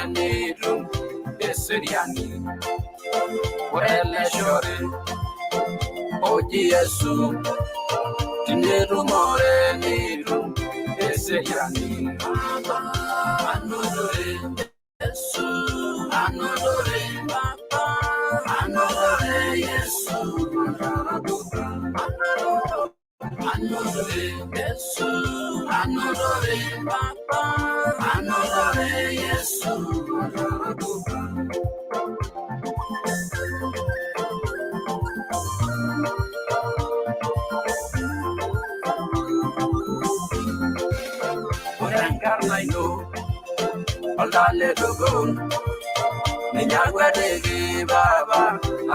nitum eseriani ore ele shore oji Yesu tinetumore nitum eseriani anotore Yesu anotore Baba anotore Yesu anotore Yesu anotore Baba anotore Yesu. Ore enkarna ino oldale dogon ninye akwetiki baba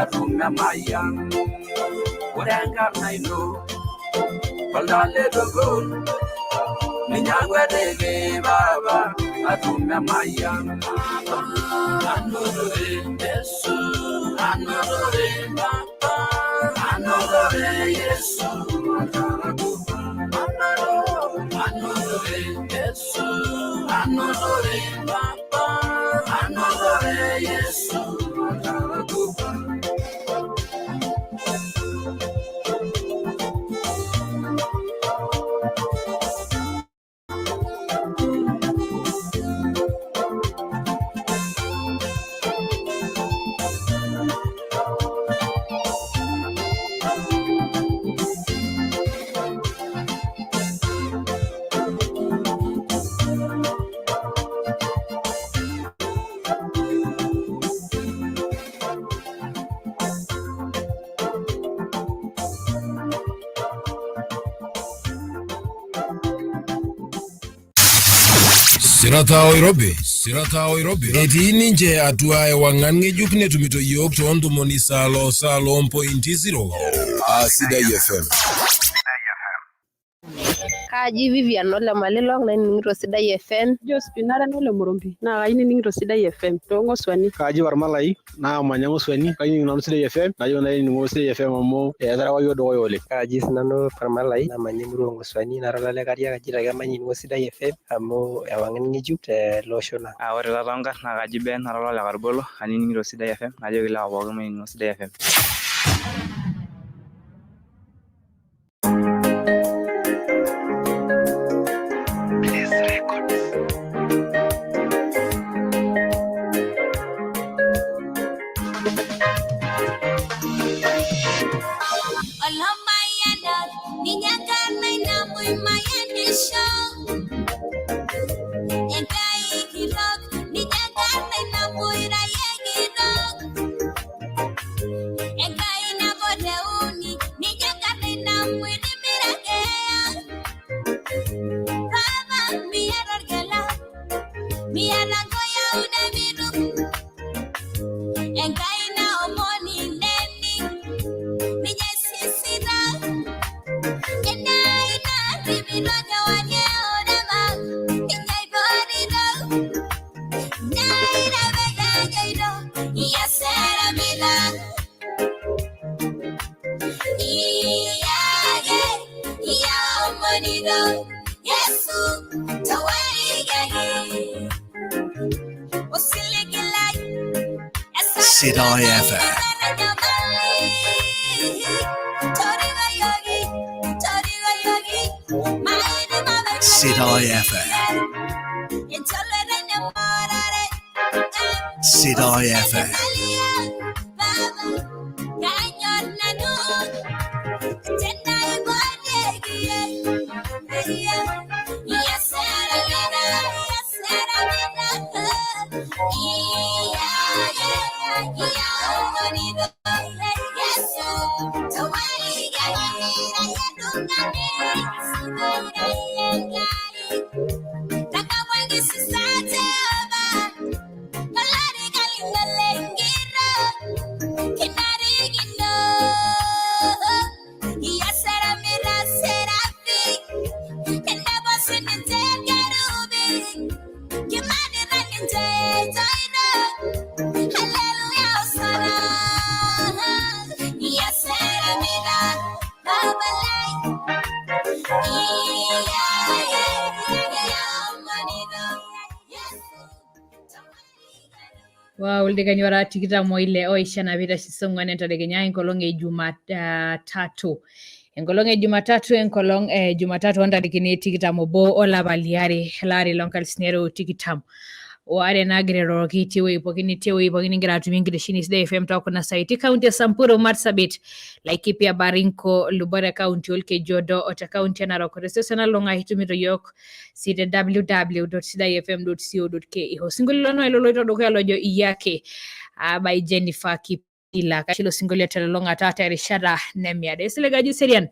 atum emayian. Ore enkarna ino oldale dogon ninye akwetiki baba atum emayian. Anotore Yesu anotore Baba anotore Yesu anotore Yesu anotore Baba anotore Yesu. Sirata oirobi, sirata oirobi. Etii ninche atua ewang'an ng'ejuk netumito yiok too ntomoni salo salo mpointi zero. Sidai FM. Kaaji Vivian ole Malilong nainining'ito Sidai FM. Josephine nara ole Murumbi naa kainining'ito Sidai FM toong'osuani. Kaji Parmalai naamanya Ng'osuani kainining nanu Sidai FM najo nainining'o Sidai FM amu eterewa yiok dukuya oleng. Kaji sinanu Parmalai namanya emurua Ng'osuani nara olale Kariak kaji ake mainining'o Sidai FM amu ewang'an ng'ejuk tele osho lang. Ore taa toonkarn naa kaji Ben nara olale Karbolo ainining'ito Sidai FM najoki ilewa pookin mainining'o Sidai FM. Sidai FM. Sidai FM. Sidai FM. Wow, ildakikani ora 26 oishana piitashe saa ong'wan entadekenya enkolong e Jumatatu. Enkolong e Jumatatu, enkolong e Jumatatu ontarikini 21 olapa liare lari loonkalifuni are otikitam oare naagira airoroki itii ewueji pookin nitii ewueji pookin ningira atumie enkitesheni Sidai FM tookuna saai. Itii kaunti e Samburu, Marsabit, Laikipia, Baringo, Lubore kaunti Olkejuado o te kaunti e Narok. Ore seuseu nalulung'a itumito yiok sii te www.sidaifm.co.ke. Osinkolio ilo naa ilo loito dukuya lojo iyie ake by Jennifer Kipila. Kaisho ilo sinkolio telulung'ata terishata nemiado. Isilig ajo eserian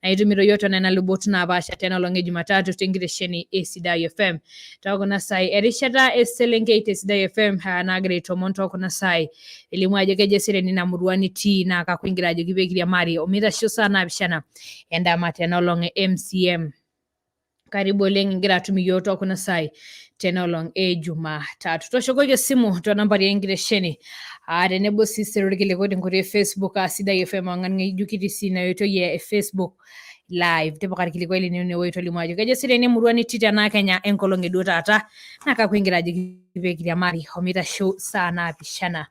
naa itumito yiok toonena lubot naapaasha tena olong e Jumatatu tenkitesheni e Sidai FM. Tookuna saai erishata eselenkei te Sidai FM naagira aitomon tookuna saai elimu ajo kejo eserian ina murua nitii naa kakwa ingira ajoki pee kiriamari omeitasho saa naapishana endama tena olong e MCM. Karibu oleng ingira atum iyiok tookuna saai tena olong e Jumatatu. Tooshokoki esimu too nambari enkitesheni tenebo sii sero irkiliku tenkoitoi e Facebook aa Sidai FM ewang'an ng'ejuk kitii sii ina oitoi e Facebook live. Tipika orkilikuai lino inewueji tolimu ajo kejo eseriani emurua nitii tenaa Kenya enkolong e duo taata naa kakwa ingira ajoki pee kiriamari omeitasho saa naapishana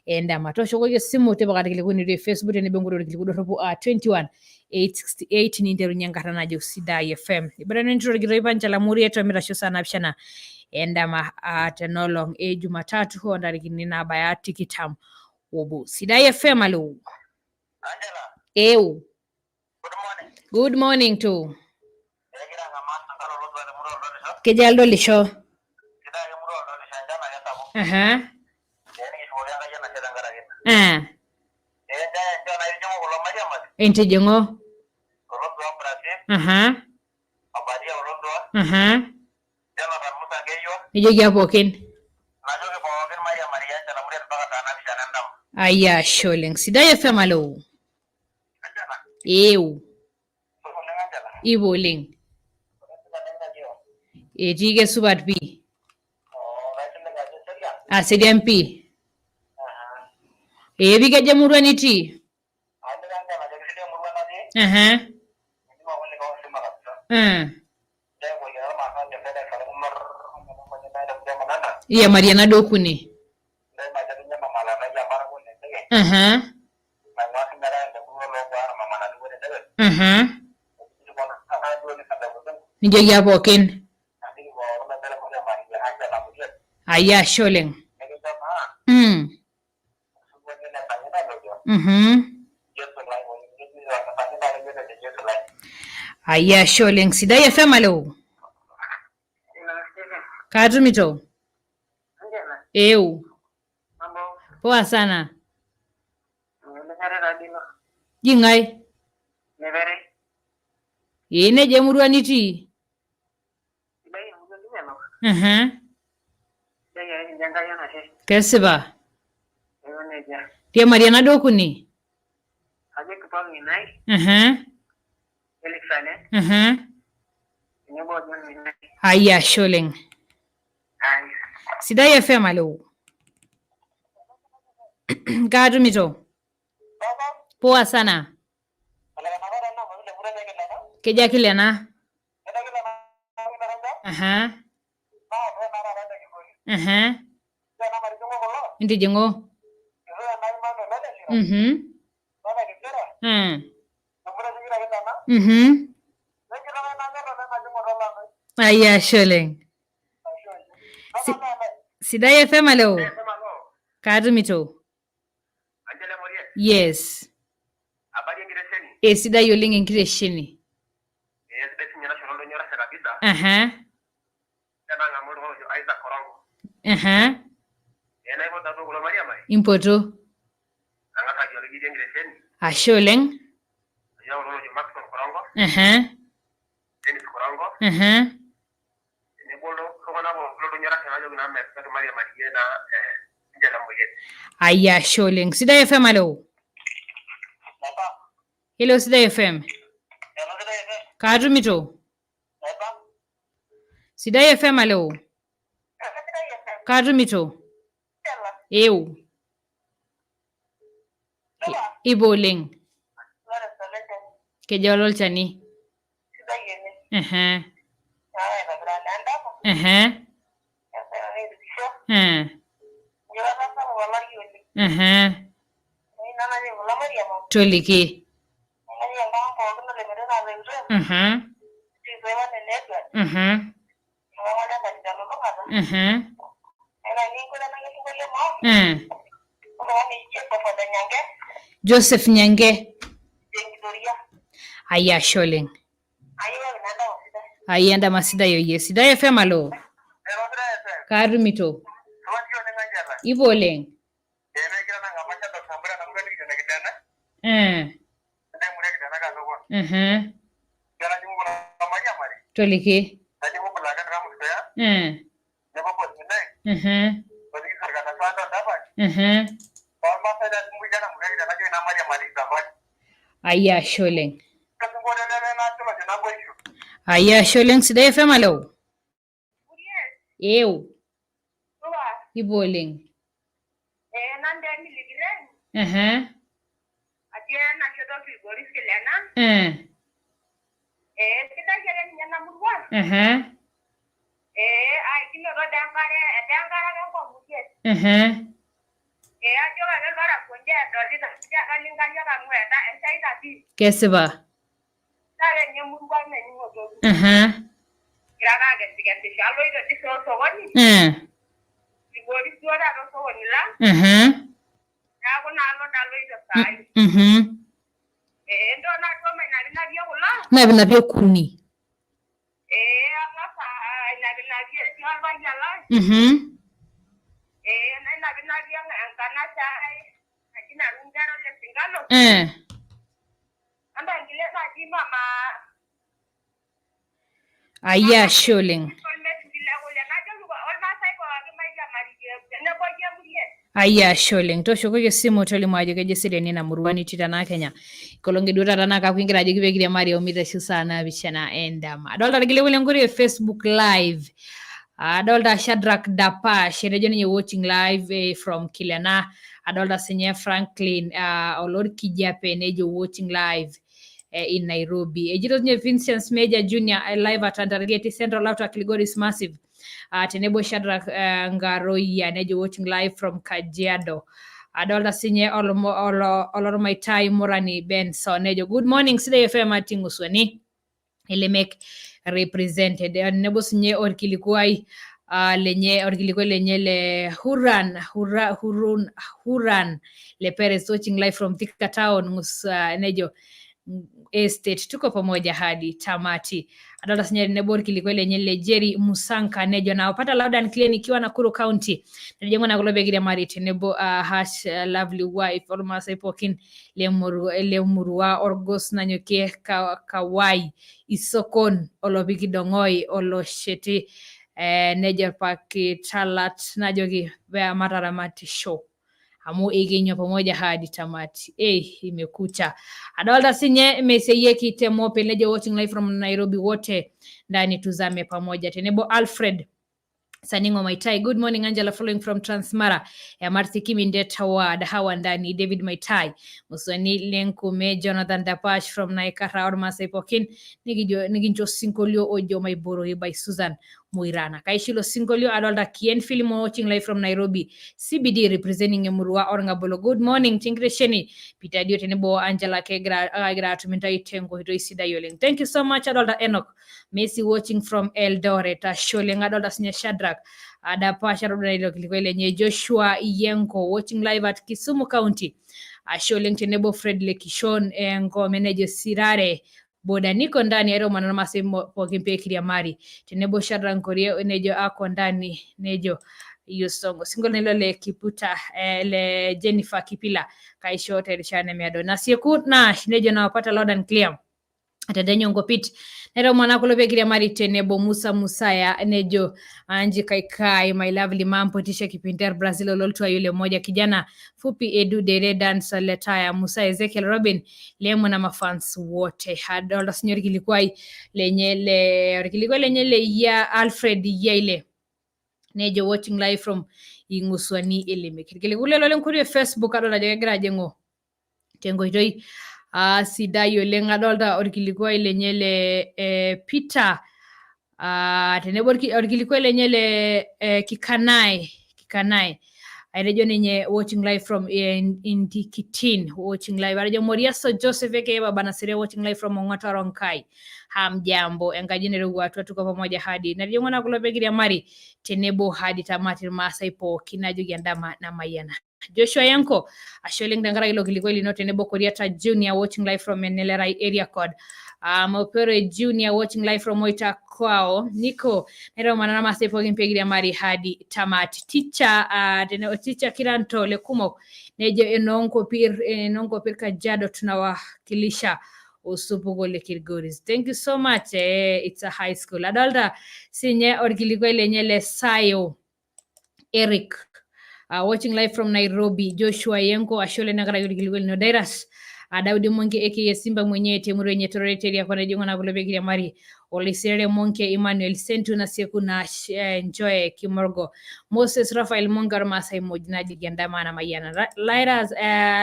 endama. Tooshokoki esimu tipika irkiliku ine wueji e Facebook tenebo enkoitoi orkiliku dorropu aa 21 868 ninterunye enkarna najo Sidai FM. Ibara nentito orkitoi Panchala Muriet omitasho saa naapishana endama tenolong e Jumatatu oontarikini naabaya 21. Sidai FM, alo. Ew. Good morning to. Keja aldolisho. Aha. Ah. Entijing'o. Aha. Aha. Nijoki apa pookin. Aya, ashe oleng. Sidai FM, alo. Ew. Ipo oleng. Etii kesupat pii. Aserian pii. Ee pii kejo emurua nitii. Aha. Iya Mariana Dokuni. Aha. Aha. Nijoki apa pookin. Aya, ashe oleng. Aya, ashe oleng. Sidai FM, alo. Katumito. Ew. Poa sana. Ji ng'ae? Ee neja emurua nitii. Aha. Kesipa. Tiamari ena Dokuni. Aha. Aha. Aya, ashe oleng. Sidai FM, alo. Katumito. Poa sana. Keja kilena. Aha. Aha. Intijing'o. Mhm. Mhm. Aya, ashe oleng. Sidai FM, alo. Katumito. Yes. Esidai oleng enkitesheni. Aha. Aha. Impoto. Ashe oleng. Aha. Aha. Aya, ashe oleng. Sidai FM, alo. Hello, Sidai FM. Katumito. Sidai FM, alo. Katumito. Ew. Ipo oleng. Kejo olchani. Aha. Aha. Toliki. Joseph Nyange. Aya sholeng. Aya masida yoye. Sidai FM alo. Karumito. Ivo oleng. Toliki. Aya sholeng. Aya sholeng Sidai FM alo. Ew. Ivo oleng. Kesipa. Napinapie kuni. Aya sholeng. Aya sholeng. Toshokoki esimu tolimu ajo kejo eseriani ina murua nitii tenaa Kenya. Nkolong'i duo taata naa kaku ingira ajoki pee kiriamari omitasho saa naapishana endama. Adolta irkiliku lenkoitoi e Facebook live. Adolta Shadrack Dapash etejo ninye watching live from Kilena. Adolta sinye Franklin Olorkijape nejo watching live in Nairobi. Ejito sinye Vincent Major Jr. Live at Antargeti Central after Kilgoris Massive. Tenebo Shadrack Ngaroia nejo watching live from Kajiado. Adolta sinye Olormaitai Morani Benson nejo good morning Sidai FM atii Ng'usuani Elemek represented. Tenebo sinye orkilikuai lenye orkilikuai lenye le Huran Huran le Perez watching live from Thika Town nejo Estate tuko pamoja hadi tamati. Adolta sinye tenebo orkilikuai lenye le Jerry Musanka nejo nawapata loud and clear nikiwa Nakuru County. Nejo na kulo bekiriamari tenebo hash lovely wife ormaasai pookin lemurua orgos nanyokie kawai isokon olopiki dong'oi olosheti nejo pakitalat najoki mataramatisho amu ikinywa pamoja hadi tamati. Imekucha. Adolta sinye meseyieki temope nejo watching live from Nairobi wote ndani tuzame pamoja. Tenebo Alfred Saningo Maitai, good morning Angela, following from Transmara. Marthi Kimindeta Ward, hawa ndani David Maitai, Musoni Lenkume, Jonathan Dapash from Naikara Ormasai Pokin, nikincho sinkolio ojo maiboro by Susan Muirana. Kaishilo sinkolio adolta Kien Filimo watching live from Nairobi, CBD representing Emurua Orngabolo. Good morning Tingresheni, Peter Dio tenebo Angela kegira atumintai tengo hitoi sidai oleng. Thank you so much adolta Enoch Messi watching from Eldoret. Asholeng adolta sinya Shadrack Adapasha Rodina ilo lenye Joshua Iyenko watching live at Kisumu County. Asholeng tenebo Fred Lekishon Ngome nejo Sirare boda niko ndani ero maneno masemo pookin pee kiriamari tenebo Shadrack Nkorie nejo ako ndani nejo iyo songo single nilo le Kiputa le Jennifer Kipila kaisho terishane miado nasieku nash nejo nawapata loud and clear Atadenyo Ngopit nero mwana kulo pee kiriamari tenebo Musa Musaya nejo Anji Kaikai my lovely mampo tisha kipinter Brazil ololtua yule moja kijana fupi Edu Dere dance letaya Musa Ezekiel Robin lemo na mafans wote. Adolta sinyor kilikwai lenye le kilikwai lenye le ya Alfred Yaile nejo watching live from Ing'usuani Elemek. Kilikule lole nkuri Facebook adolta ajo kegira ajing'u tenkoitoi sidai oleng. Adolta orkilikuai lenye le Peter tenebo orkilikuai lenye le Kikanai Atejo ninye watching live from Indikitin, watching live. Atejo Moriaso Joseph aka Baba Nasiria watching live from Ong'ata Ronkai. Hamjambo, enkaji nairowua atua, tuko pamoja hadi. Natejo ng'ona kulo pekiriamari tenebo hadi tamati Irmaasai pookin najoki endama namayiana. Joshua Yanko, ashe oleng tenkaraki ilo kilikuai lino tenebo Koriata Junior watching live from Enelerai area code. Mopere Junior watching live from Oita Kwao. Nico, nairomana na Maasai pookin pekiriamari hadi tamati. Teacher, teacher Kiranto Lekumok, nejo enonkopir Kajiado tunawakilisha osupuko le Kilgoris. Thank you so much. It's a high school. Adolta sinye orkilikuai lenye le Sayo Eric. Watching live from Nairobi, Joshua Yenko, ashe oleng tenkaraki orkilikuai lino. Dairas, Daudi Monke aka Simba mwenyewe temurua enye Tororei area kona jing'o na kulo pekiriamari Olisere Monke Emmanuel Sentu na Sieku na Njoe Kimorgo Moses Raphael Monke Ormaasai moj najoki endama namayiana. Lairas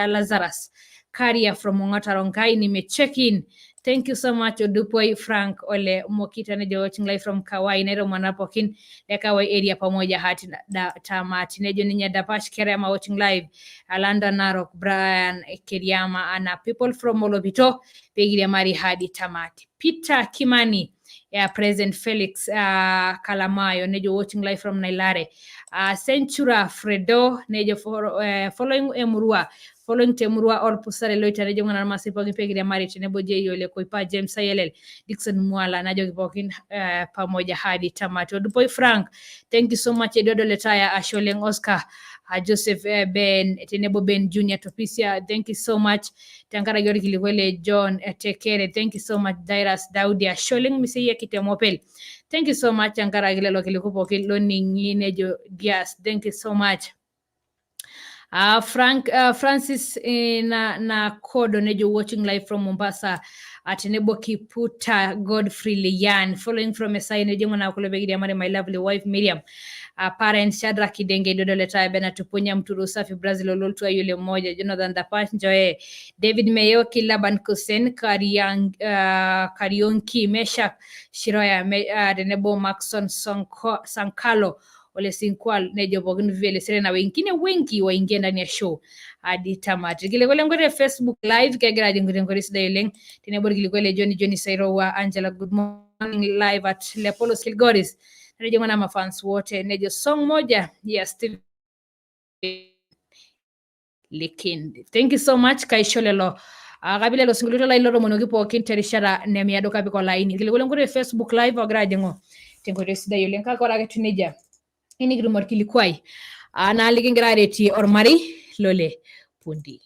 Lazarus Karia from Ong'ata Rongai nime check in. Thank you so much Odupoi Frank Ole Mokita nejo watching live from Kawai nairomana pookin le Kawai area pamoja hati da, tamati. Nejo ninye Dapash Kerema watching live Alanda Narok Brian Keriama ana people from Molopito pekiriamari hadi tamati. Peter Kimani yeah, President Felix Kalamayo nejo watching live from Nailare. Centura Fredo nejo following Emurua following Temurua Orpusare Loita nejo ng'ana Irmaasai pookin pekiriamari tenebo Jeyo le Koipa James Ayelel Dixon Mwala najoki pookin pamoja hadi tamati. Odupoi Frank, thank you so much. Eduardo Letaya, ashe oleng Oscar Joseph Ben tenebo Ben Junior Topisia, thank you so much tenkaraki orkilikuai le John Tekere, thank you so much. Dairas Daudi, ashe oleng Miseyia Kitemopel, thank you so much tenkaraki lelo kiliku pookin loning'i nejo Dias, thank you so much. Frank Francis na Kodo nejo watching live from Mombasa tenebo Kiputa Godfrey Lian following from Esai nejo ng'ona kulo pekiriamari my lovely wife Miriam, parents Shadrack Kidenge Dodo Letaya Bena Tupunya Mturu Safi Brazil Ololtua yule mmoja Jonathan Dapash Njoe David Meyoki Laban Kusen Karionki Meshak Shiroya tenebo Maxon Sonko, Sankalo Ole Sinkwal nejo pookin vile sere na wengine wengi waingie ndani ya show hadi tamati. Kilikuwa lengo ya Facebook live kegira ajing tenkoitoi sidai oleng tenebo orkilikuai le Johnny Johnny Sairowa Angela, good morning live at Lepolos Kilgoris. Nejo mwana mafans wote nejo song moja ya Steve Likindi. Thank you so much kaisho lelo kabila lo sinkolio lai lotomonoki pookin terishata nemiado kapik olaini. Kilikuwa lengo ya Facebook live ogira ajing'u tenkoitoi sidai oleng kake ore ake etiu nejia enikitum orkilikuai naa likingira aretie ormarei lole Pundi.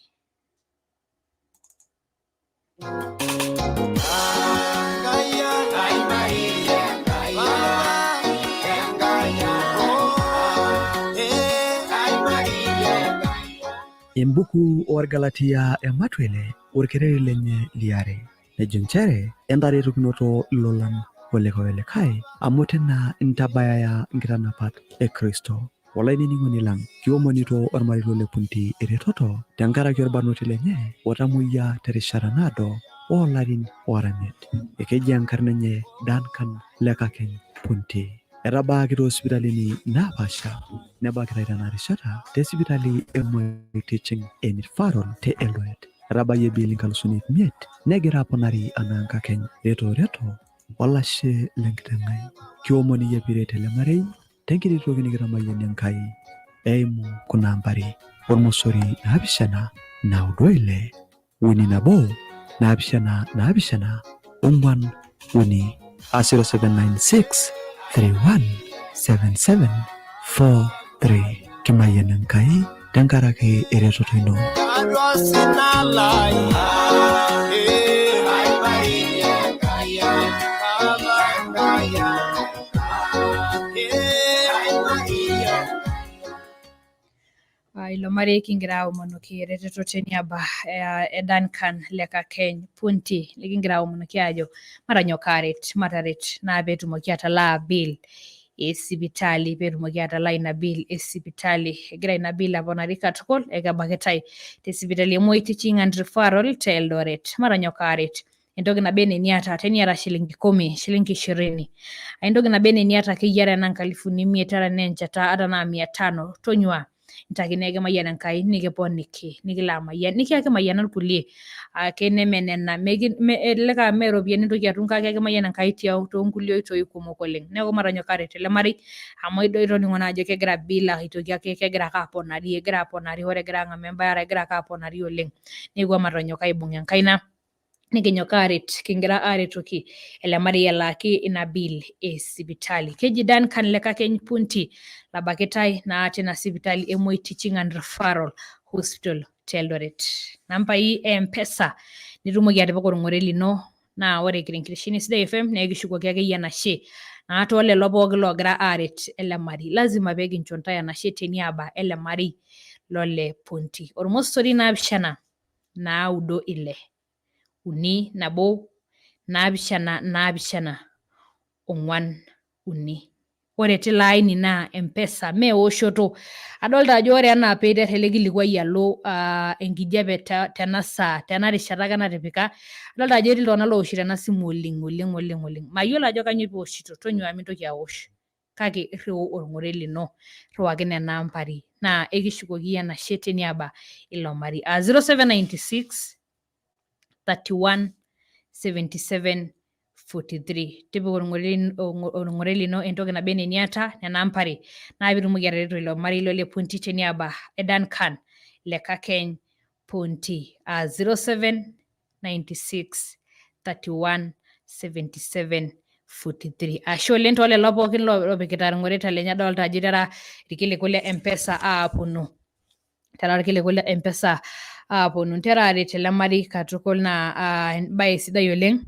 Embuku orgalatia ematuele orkereri lenye liare nejo nchere entaretokinoto ilolan olikae olikae amu tena intabayaya nkitanapat e Kristo. Olainining'oni lang, kiomonito ormarei lole Punti eretoto tenkaraki orbarnoti lenye otamoyia terishata naado oolarin oora imiet. Ekeji enkarna enye Duncan Lekakeny Punti. Etabaaki toosipitalini naapaasha nebakitai tena rishata te sipitali e Moi Teaching and Referral te Eldoret. Etabayie bill 5,500 negira aponari anaa nkakeny. Reto reto olashe lenkiteng' ai. Kiomon iyie piiret ele marei tenkiti toki nikitamayiana Enkai eimu kuna ambari ormosori 7 9 6 3 1 7 7 4 3 a 0796 31 77 43. Kimayian Enkai tenkaraki eretoto ino. Ilo marei kingira aomonoki eretoto teniaba e Duncan Lekakeny Punti likingira aomonoki ajo matanyok aret mataret naa petumoki atalaa bill esipitali petumoki atalaa ina bill esipitali. Egira ina bill aponari katukul ekebakitai te sipitali e Moi Teaching and Referral te Eldoret. Matanyok aret entoki naba enaa eniata, teniata shilingi 10, shilingi 20, entoki naba enaa eniata akeyie, ata enaa 5,000, ata enaa enchata, ata enaa 500, tonyua. Ntaki nekimayian Enkai nikiponiki nikilo amayian nikiyaki mayianat kulie ake neme nena elelek aa mee iropiyiani intoki atum kake ekimayian Enkai toonkulie oitoi kumok oleng. Neeku matanyok aaret ele marei amu itoning'o naa ajo kegira bill aitoki ake kegira ake aponari egira aponari ore egira ang'amu embaare egira ake aponari oleng. Neeku matonyok aibung enkaina nikinyok aaret kingira aaretoki ele marei elaaki ina bill e sipitali. Keji Duncan Lekakeny Punti labakitai naa tina sipitali e Moi Teaching and Referral Hospital te Eldoret. Nambai e M-Pesa nitumoki atipika orng'ore lino naa ore kira enkitesheni e Sidai FM naa ekishukoki akeyie enashe naa toolelo pookin loogira aaret ele marei. Lazima pee kincho ntae enashe teniaba ele marei lole Punti. Ormosori 7 9 6 3 1 7 7 4 3. Ore tilo aini naa M-Pesa mee eoshoto. Adolta ajo ore enaa peiter ele kilikuai alo enkijape tena saa tena rishata ake natipika, adolta ajo etii iltung'anak looshito ena simu oleng oleng oleng oleng. Mayiolo ajo kainyoo pioshito, tonyua mintoki aosh. Kake irriu orng'ore lino, irriwaki nena ampari naa ekishukoki iyie enashe teniaba ilo marei. 0796 31 77 43. Tipika orng'ore lino entoki naba enaa eniata nena ampari naa piitumoki atareto ilo marei lole Punti teniaba e Duncan Lekakeny Punti 0796 31 77 43. Ashe oleng toolelo pookin loopikita irng'oreta lenye adolta ajo itera irkiliku le M-Pesa aaponu. Tera irkiliku le M-Pesa aaponu. Ntera aret ele marei katukul naa embae sidai oleng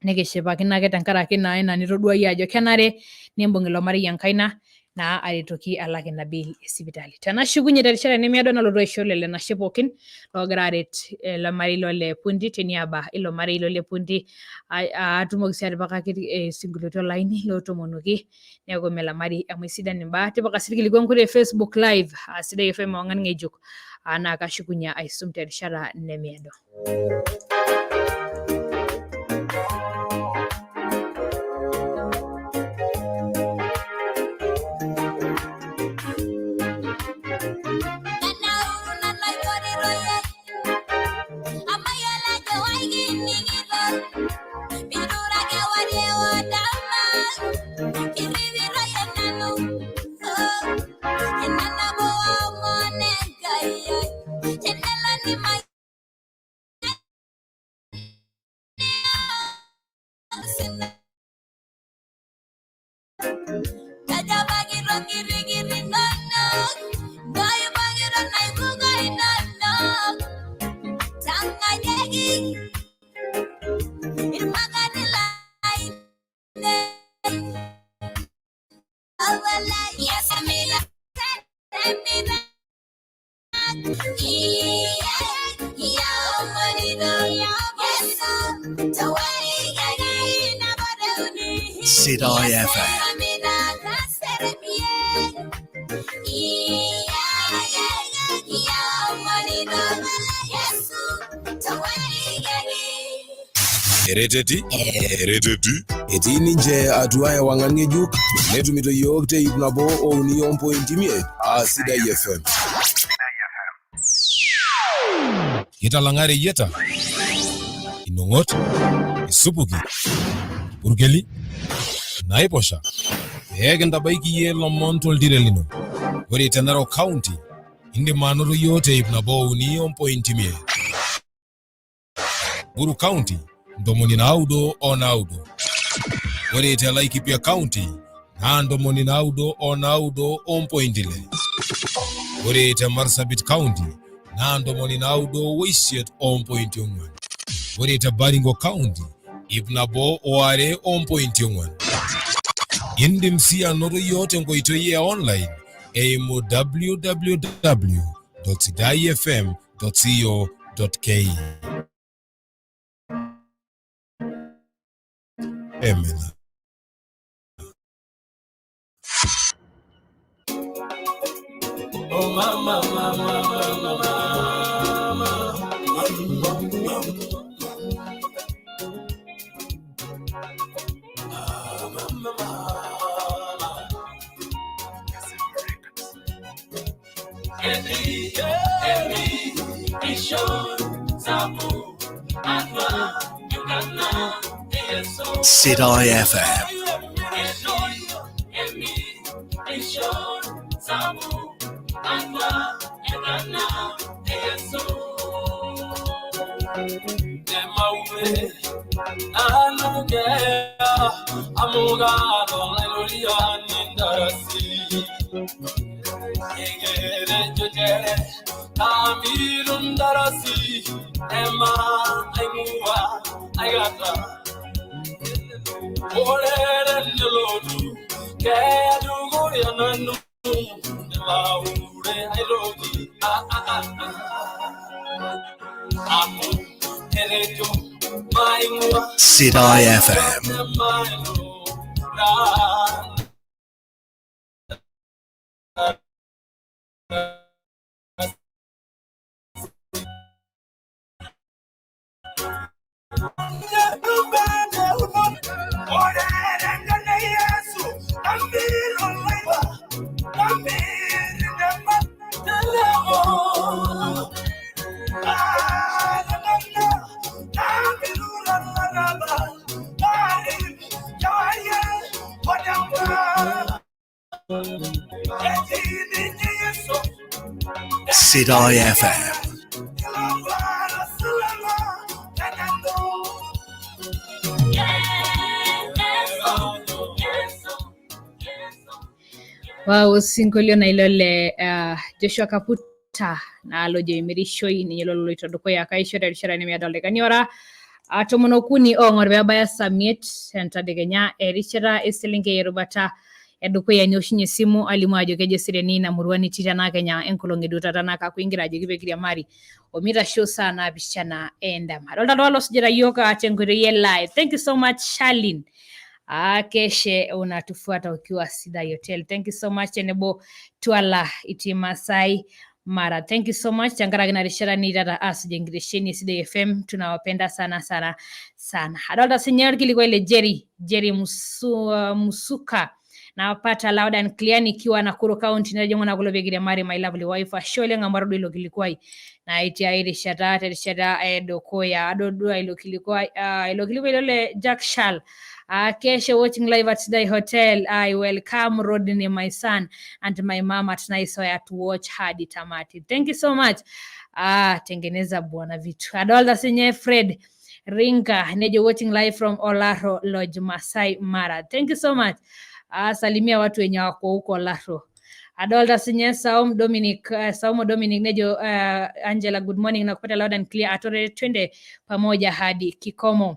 nikishipakino ake tenkaraki naa ina nitodua iyie ajo kenare nimbung ilo marei enkaina naa aretoki alak ina bill e sipitali. Tenashukunye terishata nemiado nalotu aisho lelo enashe pookin loogira aret ele marei lole Punti teniaba ilo marei lole Punti atumoki sii atipikaki isinkolioitin olaini lootomonoki neeku melamari amu isidan imbaa. Tipika sii irkiliku enkoitoi e Facebook live aa Sidai FM ewang'an ng'ejuk naa kashukunye aisum terishata nemiado. Sidai FM. Ereteti Ereteti etii ninche atua ewang'an ng'ejuk netumito iyiook te ip nabo o uni ompointi imiet aa Sidai FM. Kitalang'a reyieta, inong'ot, isupuki, irpurkeli, naiposha pee kintabaiki iyie lomon toltiren lino. Ore te Narok County, indim anoto iyiook te ip nabo o uni ompointi imiet. Samburu County 99. Ore te Laikipia County naa 99.6. Ore te Marsabit County naa 98.4. Ore te Baringo County 102.4. Indim sii anoto iyiook tenkoitoi e online eimu www.sidaifm.co.ke. Emena. Oh mama, mama, mama, mama. Ah, mama, mama. Sidai FM. Sidai FM. Sidai FM. Wow, osinkolio naa ilo le Joshua Kaputa naa lojo emirishoi ninye ilo loloito dukuya kaisho terishata nemiado oldakikani ora 13 oong'or peebaya saa miet entadekenya erishata eselenkei erubata edukuya nioshinye esimu alimu ajo kejo eseriani ina murua nitii tenaa Kenya enkolong eduo taata naa kaku ingira ajoki pekiriamari omitasho saa naapishana endama. Adolta iltung'anak loosujita yiok tenkoitoi e live. Thank you so much Charlene. Keshe unatufuata ukiwa Sidai Hotel. Thank you so much tenebo Tuala itii Masai Mara. Thank you so much tenkaraki ina rishata niitata aasuj enkitesheni e Sidai FM. Tunawapenda sana sana sana. Adolta sinye orkilikuai le Jerry Musuka napata loud and clear nikiwa Nakuru County nejo ng'ona kulo pekiriamari my lovely wife ashe oleng amu atodua ilo kilikuai naa itii ai rishata terishata edukuya adodua ilo kilikuai ilo kilikuai ilo le Jack Shal. Kesha watching live at Sidai Hotel. I welcome Rodney, my son, and my mom at Naisoya to watch hadi tamati. Thank you so much. Tengeneza bwana vitu. Adolta sinye Fred Ringa nejo watching live from Olaro Lodge, Masai Mara. Thank you so much. Salimia watu wenye wako huko Olaro. Adolta sinye Saumu Dominic, Saumu Dominic nejo Angela, good morning na kupata loud and clear. Atore twende pamoja hadi kikomo.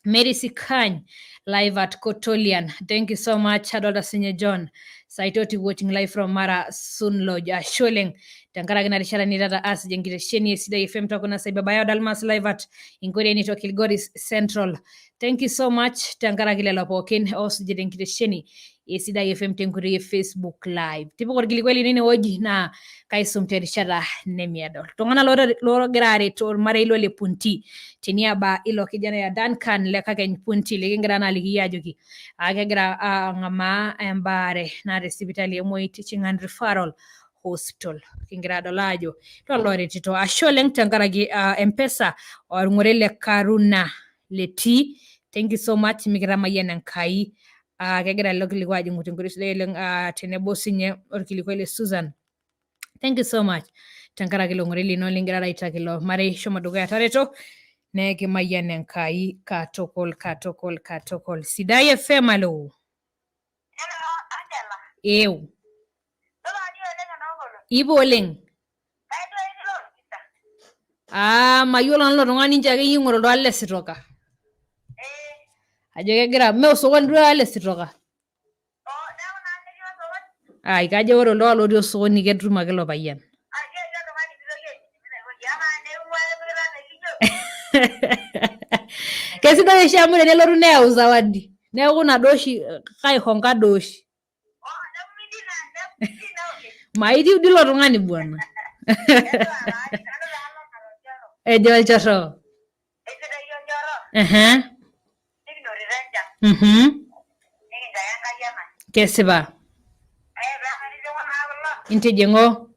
Mary Sikany live at Kotolian. Thank you so much Adolta Sinye John. Saitoti watching live from Mara Sun Lodge. Asholeng tenkaraki ina rishata nitata asuj enkitesheni e Sidai FM tokuna sai Babayo Dalmas live at Inkoitoi to Kilgoris Central. Thank you so much tenkaraki lelo pookin oosujita enkitesheni e Sidai FM tenkoitoi e Facebook live. Tipika orkilikuai lino inewueji naa kaisum terishata nemiado. Iltung'anak loogira aret ormarei lo le Punti teniaba ilo kijana ya Duncan le Kakeny Punti likingira naa aliki iyie ajoki kegira ang'amaa embaare naa te sipitali e Moi Teaching and Referral Hospital. Kingira adol ajo tolooretito. Ashe oleng tenkaraki M-Pesa orng'ore le Karuna letii. Thank you so much mikitamayiana Enkai. Kegira ilo kilikuai ajing'u tenkoitoi sidai oleng tenebo sinye orkilikuai le Susan. Thank you so much tenkaraki ilo ng'ore lino lingirara aitaki ilo marei shomo dukuya tareto nekimayian Enkai katukul katukul katukul. Sidai FM alo. Ew. Ipo oleng. Mayiolo nanu ilo tung'ani nche akeyie ing'oru oltung'ani le sitoka. Ajo kegira mee osokoni duo le sitoka. Ai kajo ore olduka lotii osokoni ketum ake ilo payian. Kesidai oshi amu tenelotu neyau zawadi. Neeku ina duo oshi kaihonka duo oshi. Maitiu dii ilo tung'ani bwana. Ejo olchorro. Ehe. Mhm. Kesipa. Intijing'u.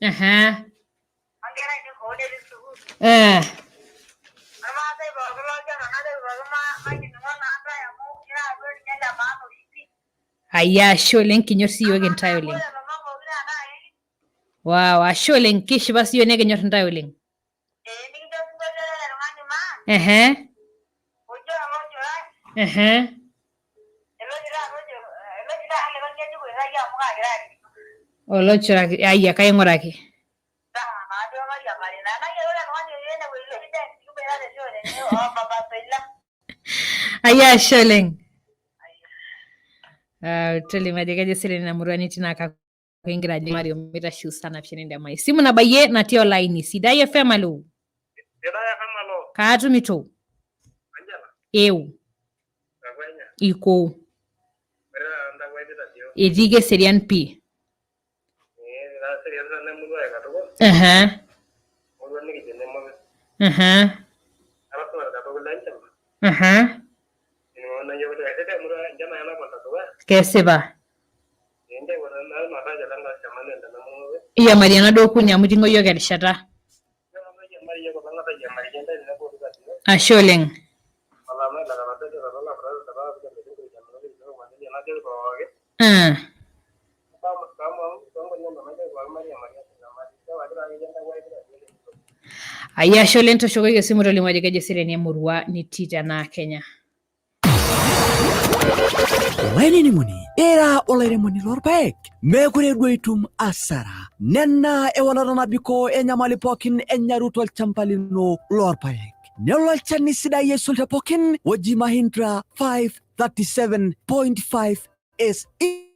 Aha. Eh. Aya, ashe oleng, kinyor siyiok intae oleng. Wow, ashe oleng, kishipa siyiok nekinyor intae oleng. Ehe. Ehe. Olochoraki, aya, kaing'uraki. Aya, ashe oleng. Tolimu ajo kejo eseriani ina murua nitii naa kakwa ingira ajo Mario mitashu saa napishana endama. Esimu nabayie natii olaini. Sidai FM alo. Kaatumito. Eu. Iko. Etii keserian pii. Aha. Aha. Aha. Kesipa. Iya Mariana duo kuni amu iting'o yiok erishata. Ashe oleng. Ah. Aya, ashe oleng, tooshokoki esimu tolimu ajo kejo eseriani emurua nitii tenaa Kenya. Olainining'oni, ira olairemoni lorpaek, meekure duo itum asara. Nena ewalata nabikoo enyamali pookin enyaru tolchamba lino lorpaek. Nelo olchani sidai aisul te pookin oji Mahindra 537.5 SE.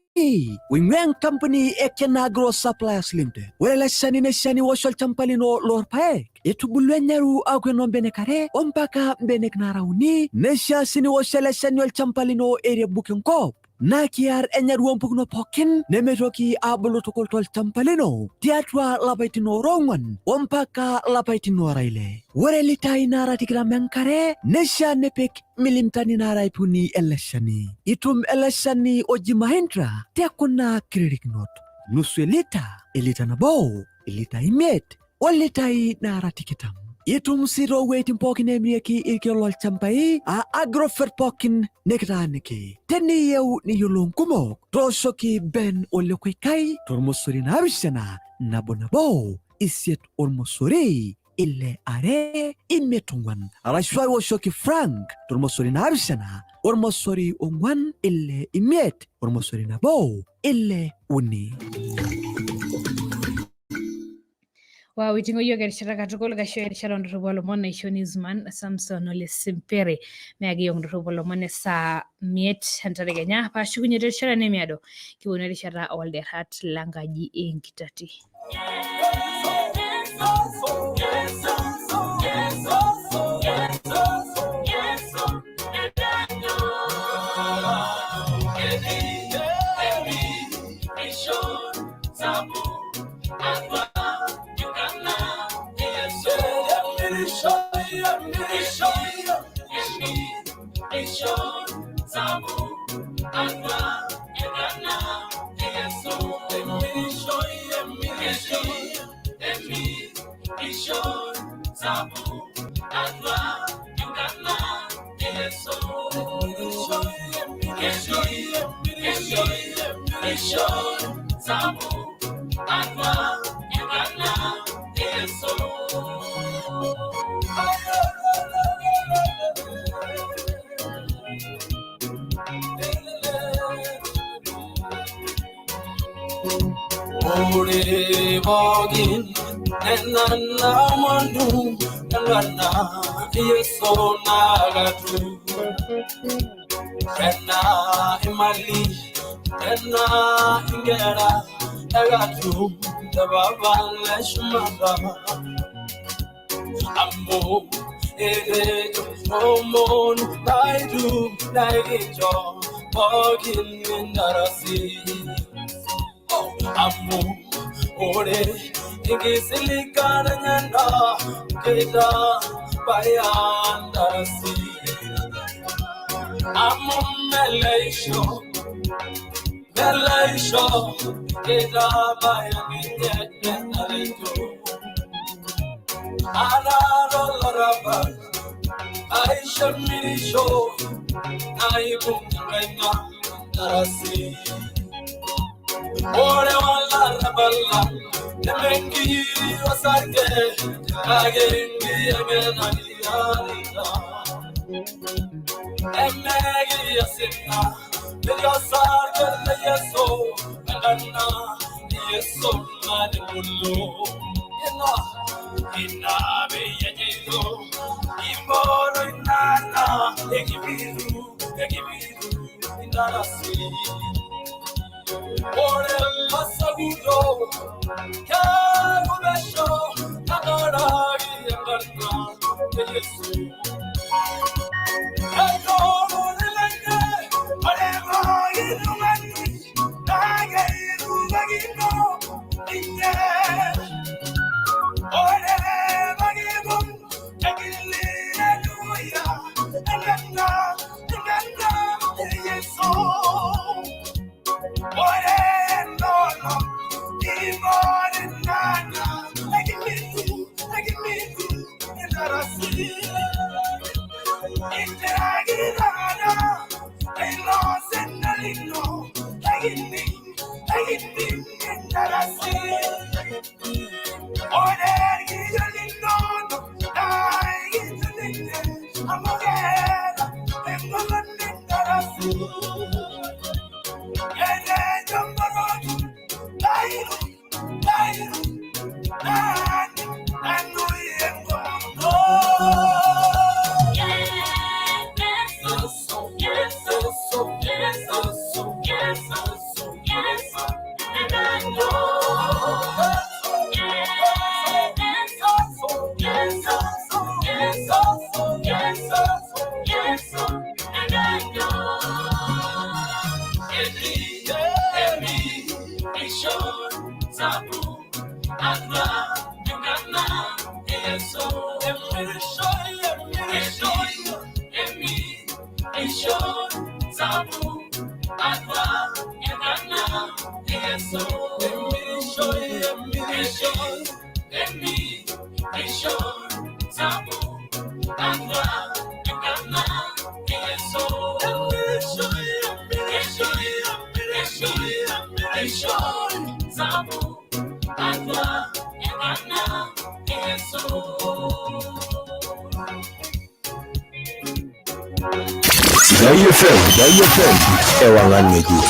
Oing'ua enkampuni e Kenagro Suppliers Limited. Ore ele shani neishani wosh olchamba lino lorpaek. Etubulua enyaru aaku enoo mbenek are ompaka mbenek naara uni. Neishaa sii niwosh ele shani olchamba lino erebuk enkop. Naa kiar enyaru oompukunot pookin nemeitoki aabulu tukul tolchamba lino tiatua lapaitin oora ong'wan ompaka lapaitin oora ile. Ore litai naara tikitam enkare neishaa nipik milimtani naara ip uni ele shani. Itum ele shani oji Mahindra te kuna kiririkinot: nusu elita, elita nabo, ilita imiet, o litai naara tikitam. Itum sii toowueitin pookin neemirieki irkeek lolchambai aa Agrovet pookin nikitaaniki. Teniyieu niyiolou nkumok, tooshoki Ben Ole Koikai tormosori 7 nabo nabo isiet ormosori ile are imiet ong'wan arashu aiwoshoki Frank tormosori 7 ormosori 4 6 5 ormosori 1 6 3. Wow, iting'o yiok erishata katukul, kaisho erishata ondorropu oolomon naisho Newsman Samson Ole Sempere meyaki yiok ndorropu oolomon esaa miet entadekenya paashukunye terishata nemiado kiwonu erishata olderrat lenkaji enkitati. Ore pookin nena namandu nalwana Yesu nakatu tena imali tena inkera ekatu te Baba leshumata amu etejo omon naitum naikincho pookin indarasi amu ore enkisiligata enye naa keitabaya ndarasi amu meleisho Nelaisho Kedaba Yamine Nareto Araro Loraba Aisha Mirisho Naibungaina Narasi Ore wala rabala Nemengi wasarge Kagengi agenani arina Emegi yasina Miryasarge yeso Nana yeso manimullo Ina ina beyejido Imboro inana Egibiru egibiru inarasi Ore masagudo Kagubesho Nagaragi engarna Yesu Sidai FM, Sidai FM, ewangan ng'ejuk.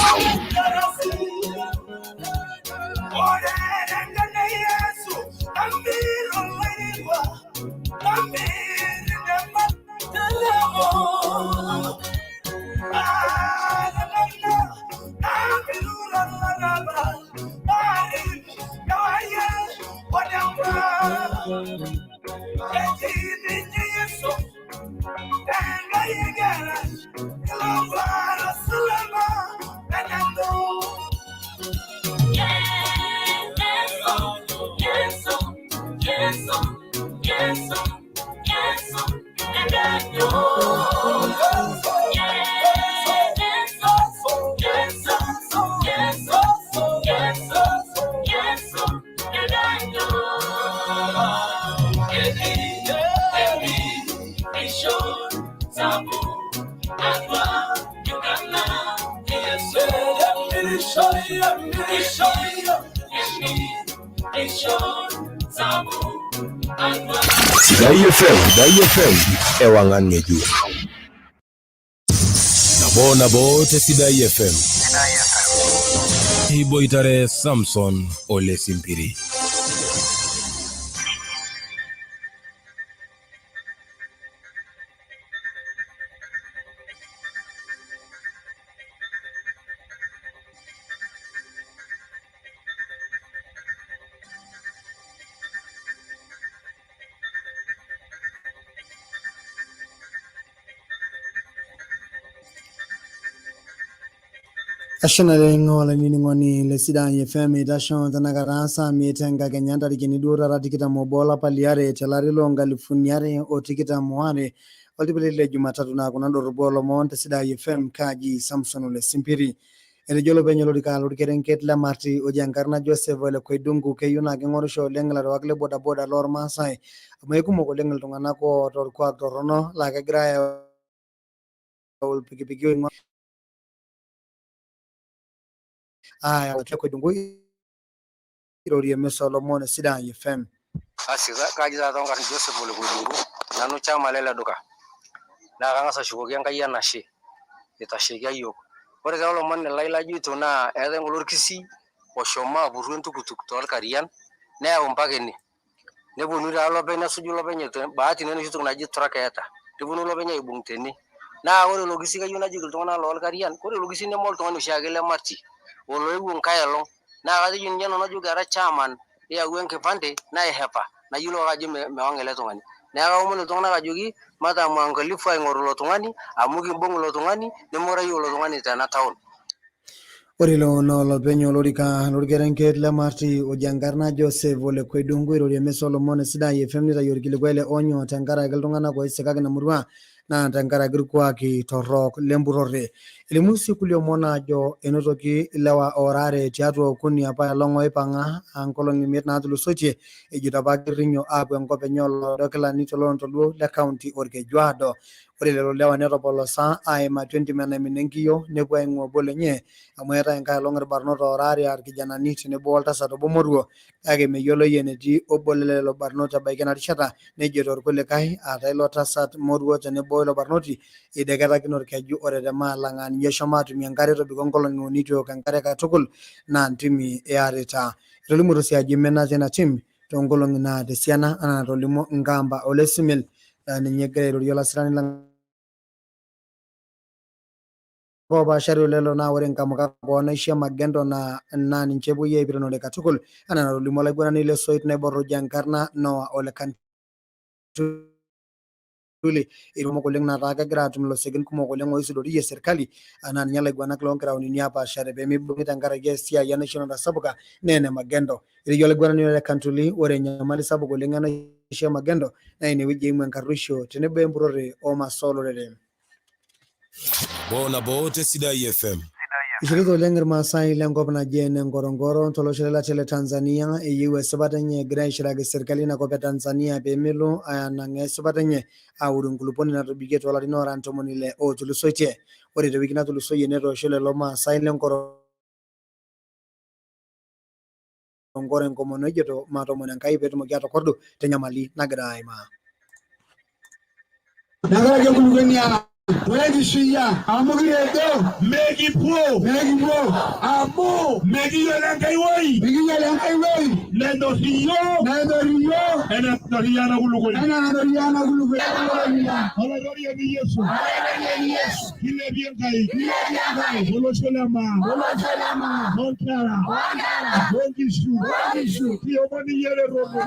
Sidai FM, Sidai FM, ewangan ng'ejuk. Nabo nabo te Sidai FM. Iboitare Samson Ole Simpiri. Ashe naleng olainining'oni le Sidai FM eitasho tenakata saa miet enkakenya ntarikini duo taata tikitam obo olapa liare telari loo nkalifuni are o tikitam oare oltipilili le Jumatatu naa kuna doropu oolomon te Sidai FM kaaji Samson Ole Simpiri. Etejo olopeny olorika lorkerenket le Marti oji enkarna Joseph Ole Koidungu keyieu naa keng'orisho oleng ilarewak le bodaboda lormaasai amu eikumok oleng iltung'anak oota orkuak torrono laa kegira ayau ilpikipiki oing'ua ayau atua Koidungu irorie emisa oolomon e Sidai FM. Asi kaji taata onkarn Joseph Ole Koidungu, nanu chama lele duka. Naa kang'as ashukoki Enkai enashe eitashekia iyiook. Ore taa olomoni lai lajoito naa eetae ng'ole orkisii oshomo apurru entukutuk toolkarian neyau mpaka ene. Neponu taa lopeny nesuju lopeny bahati naa enoshi toki naji tracker eeta. Neponu lopeny aibung tene. Naa ore ilo kisii kayieu najoki iltung'anak loolkarian, ore ilo kisii neme oltung'ani oshiake le Marti oloewuo nkae olong. Naa katejo ninye nanu ajoki ara chairman iyau enkipande naihepa nayiolou ake ajo mewang ele tung'ani. Neeku kaomon iltung'anak ajoki mataa mwangalifu aing'oru ilo tung'ani amu kimbung ilo tung'ani nemekure ayieu ilo tung'ani tena town. Ore ilo naa olopeny olorika lorkerenket le Marti oji enkarna Joseph Ole Koidungu irorie emisa oolomon e Sidai FM nitayu orkilikuai le onyo tenkaraki iltung'anak oisikaki ina murua naa tenkaraki irkuaki torrok lempurrore. Elimu sii kulie omon aajo enotoki ilewa oora are tiatua okuni apa elong oipang'a nkolong'i imiet naatulusoitie ejito apa kirrinyo aapuo enkop enye oloodo kilani toloontoluo le kaunti Olkejuado. Ore lelo lewa netopolosa aim atua entim enaimina enkiyio nepuo aing'ua obo lenye amu eetae enkae olong irbarnot oora are aa irkijanani tenebo oltasat obo moruo kake meyioloi enetii obo lelelo barnot ebaiki ena rishata nejito irkulikae aataa ilo tasat moruo tenebo ilo barnoti eideketakino orkeju otetema alang aa ninye eshomo atumie enkare etobiko nkolong'i uni eitu eok enkare katukul naa ntimi earita. Etolimutuo sii ajo imina teina tim toonkolong'i naata esiana anaa enatolimuo Nkamba Ole Simil laa ninye egira airorie olasirani le opaashari olelo naa ore nkamuka oonaishi e magendo naa naa ninche epuoi aipitanore katukul anaa enatolimuo olaiguanani le soit naibor oji enkarna Noah Ole Kantuli irkumok oleng nataa kegira atum ilosekin kumok oleng oisudoriyie serkali anaa ninye ilaiguanak loonkiraunini apaashare pemeibung'i tenkaraki esiai enaisho natasapuka naa ene magendo. Etejo olaiguanani Ole Kantuli ore enyamali sapuk oleng enaisho e magendo naa inewueji eimu enkarruisho tenebo empurrore oomasaa olorere. Nabo nabo te Sidai FM. Ishirita oleng Irmaasai lenkop naji ene Ngorongoro tolosho lelatia le Tanzania eyieu esipata enye egira aishiraki serkali ina kop e Tanzania pee melo anang'aa esipata enye aoru enkulupuoni natobikie toolarin oora 60 ootulusoitie. Ore te wiki natulusoyie netoosho lelo Maasai le Ngorongoro enkomono ejito matomon Enkai peetumoki atokordu tenyamali nagira aimaa. Tenkaraki enkulukuoni ang ore enkishui ang amu kitejo mekipuo mekipuo amu mekiyiolo enkai woi mekiyiolo enkai woi nenyor iyiook nenyor iyiook enanyor iyiook ena kulukuoni enaa enanyor iyiook ena kulukuoni olaitoriani Yesu olaitoriani Yesu kilepie Enkai kilepie Enkai olosho le maa olosho le maa onkera onkera onkishu onkishu kiomon iyie eretoto.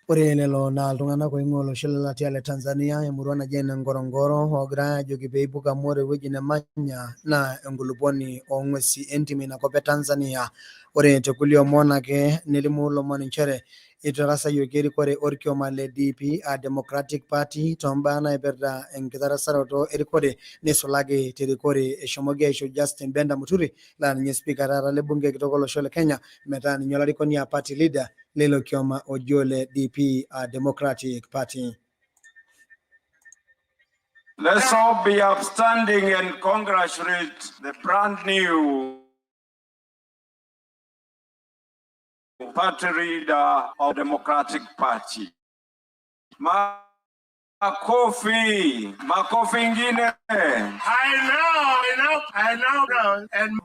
Ore lelo naa iltung'anak oing'ua olosho lelatia le Tanzania emurua naji ene Ngorongoro oogirai aajoki pee eipuka amu ore ewueji nemanya naa enkulupuoni oong'uesi entim ina kop e Tanzania. Ore te kulie omon ake nelimu lomon nchere eitarasayioki erikore orkioma le DP aa Democratic Party toombaa naipirta enkitarasaroto erikore neisulaki terikore eshomoki aisho Justin Benda Muturi laa ninye spika taata le bunge kitok olosho le Kenya metaa ninye olarikoni aa party leader leilo kioma oji ole DP aa Democratic Party. Let's all be upstanding and congratulate the brand new party leader of Democratic Party. Makofi, makofi ingine. I now and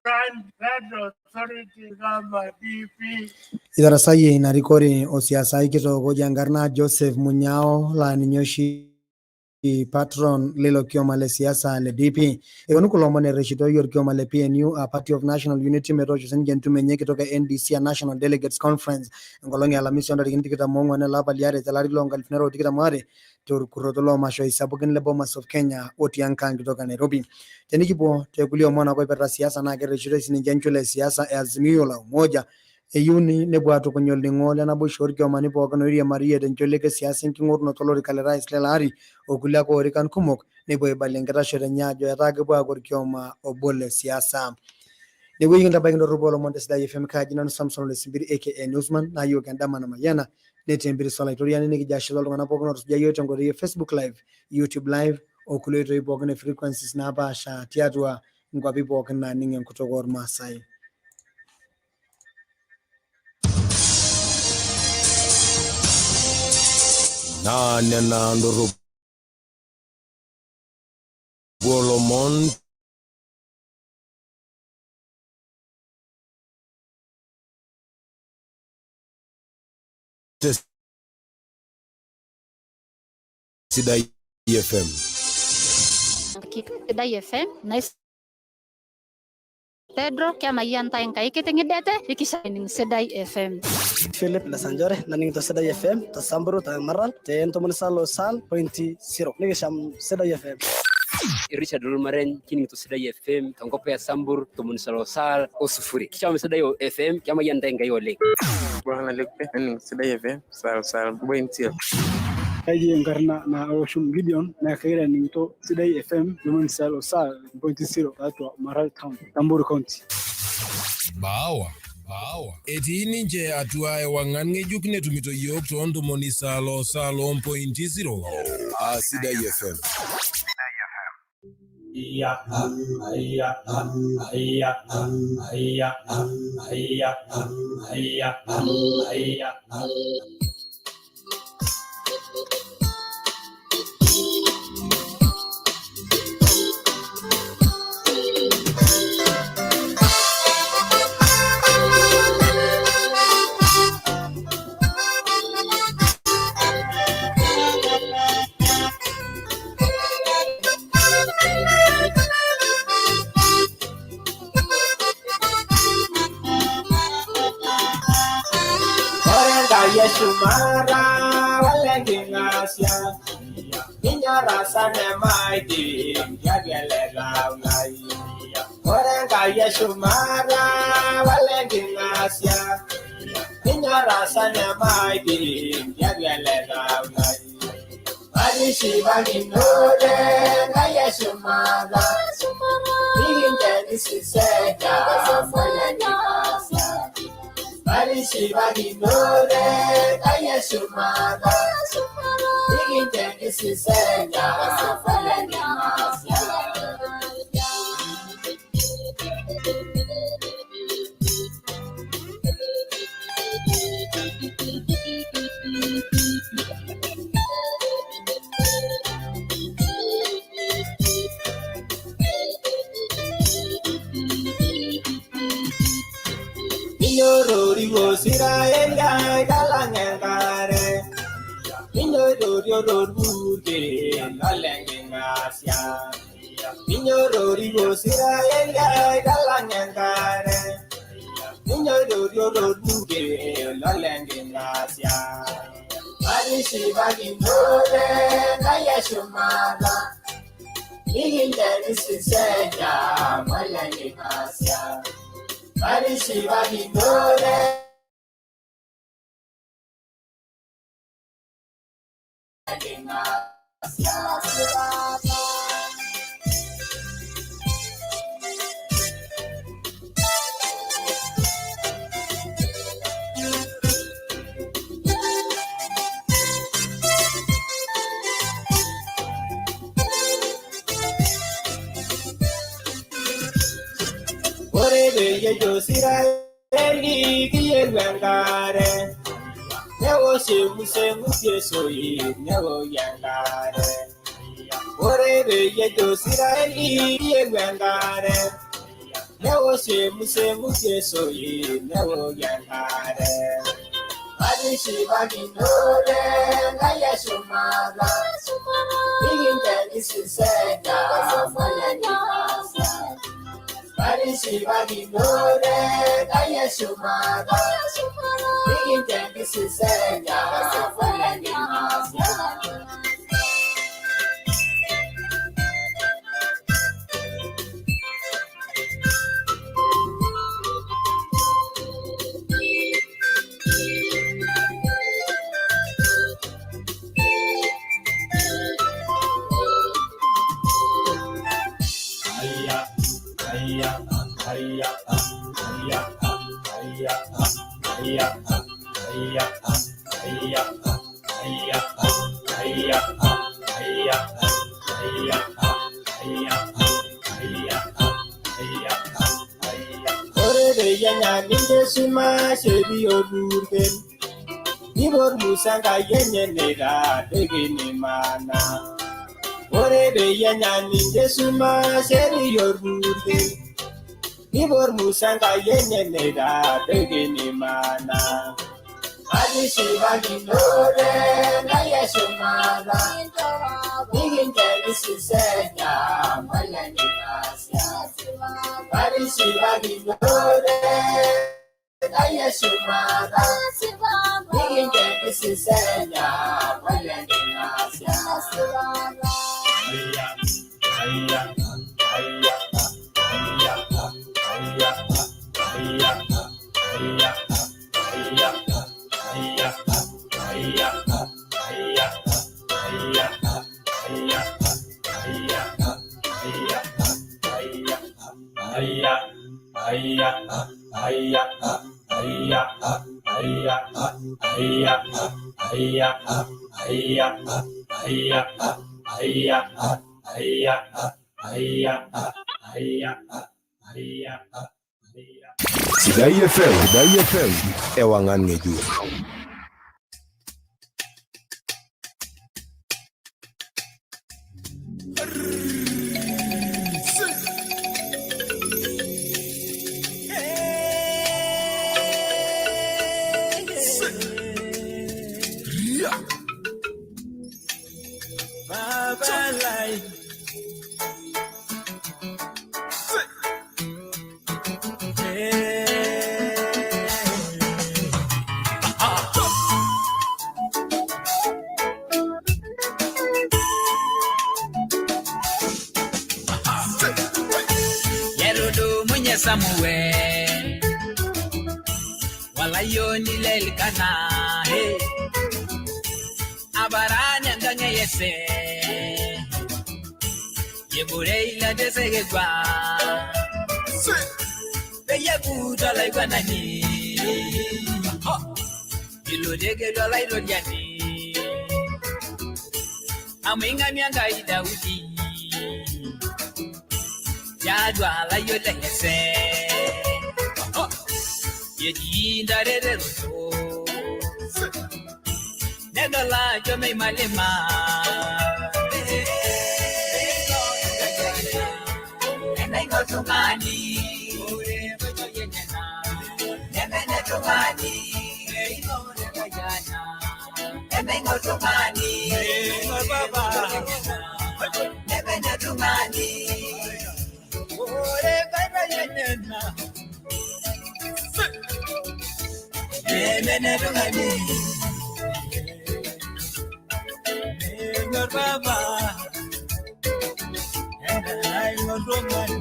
grant that authority kama DP. Itarasayie ina rikore osiasai kitok oji enkarna Joseph Munyao laa ninye oshi patron lilo kioma le siasa le DP. Eponu kulo omon erreshitoi orkioma le PNU aa Party of National Unity metoosho sininche entumo enye kitok e NDC aa National Delegates Conference enkolong e Alamisi oontarikini 24 ele apa liare telari loo nkalifuni are o tikitam waare torkurroto loomashoi sapukin le Bomas of Kenya otii enkang kitok e Nairobi. Tenikipuo te kulie omon ake oipirta siasa naa kerreshitoi sininche enchula e siasa e Azimio la Umoja. Eyieu nepuo aatukuny olning'o le naboisho orkiomani pookin oiriamariyie tencholiek e siasa enking'orunoto olorika le rais lele ari okulie ake orikan kumok nepuo aibalie enkitashoto enye aajo etaa kepuo aaku orkioma obo le siasa. Newueji kintabaiki indorropu oolomon te Sidai FM. Kaaji nanu Samson Ole Simbiri aka Newsman, naayiok endama namayiana netii empiris olaitoriani. Nikijo ashe tooltung'anak pookin ootusuja iyiook tenkoitoi e Facebook live, YouTube live o kulie oitoi pookin e frequencies napaasha tiatua nkuapi pookin naaning enkutuk oormaasai. Naa nena ndorropu oolomon te Sidai FM. Sidai FM nais Pedro kemayian ntae Enkai kiting'idete ikishaning Sidai FM. Philip Lesanjore naning'ito Sidai FM te Samburu te Maralal te ntomoni sal o sal pointi zero nikisham Sidai FM. Richard Lolmareny kining'ito Sidai FM tenkop e Sambur tomoni sal o sal o sufuri. Kisham Sidai FM kemayian ntae Enkai oleng. Bwana Lekpe naning Sidai FM sal sal point zero. Kaji enkarna na Oshum Gideon naa kagira aning'ito Sidai FM ntomoni sal o sal pointi zero tiatua Maralal Town, Samburu County. Bawa Bawa etii ninche atua ewang'an ng'ejuk netumito iyiook too ntomoni sal o sal o mpointi zero aa Sidai FM. Ore Enkai eshumata olenking'asia, ninyorasa nemaidim tiatua ele tau lai. Ore Enkai eshumata olenking'asia, ninyorasa nemaidim tiatua ele tau lai. Matishipakinore Enkai eshumata, nikincho enkisiseja olenking'asia. Matishipakinore Enkai eshumata, nikincho enkisiseja olenking'asia. Minyororiko Israel ai kalang enkare, minyororiko orpukel lolenking'asia. Minyororiko Israel ai kalang enkare, minyororiko orpukel lolenking'asia. Matishipakinore Enkai eshumata, nikincho enkisiseja olenking'asia. Matishipakinore lenking'asia. Ore peyie ejo Israeli kiyieu enkare, newosh emuse eng'usi esoit newoki enkare. Ore peyie ejo Israeli kiyieu enkare, newosh emuse eng'usi esoit newoki enkare. Matishipakinore Enkai eshumata, nikincho enkisiseja olenking'asia. Matishipakinore Enkai eshumata, nikincho enkisiseja olenking'asia. Ore peyie ninche suma sheri orpurkel Ibor Musa Enkai enye neitadoikini mana. Ore peyie ninche suma sheri orpurkel Ibor Musa Enkai enye neitadoikini mana. Atishipakinore Enkai eshumata nikinche isisenya malenikasia. Atishipakinore Enkai eshumata nikinche isisenya malenikasia. Sidai FM, Sidai FM, ewangan ng'ejuk. Samuel walayoni lelkana he abaranya nganye yese yebureila desegwa beyebuta laigwanani ilodegelwa lailodiani amwingamia ngai Daudi yadwa layolese yejindarereroto nedola jomeimalema enaingotungani nemenetungani enaingotungani nemenetungani ore kaibayenena nemenetungani Nenor baba enaingotungani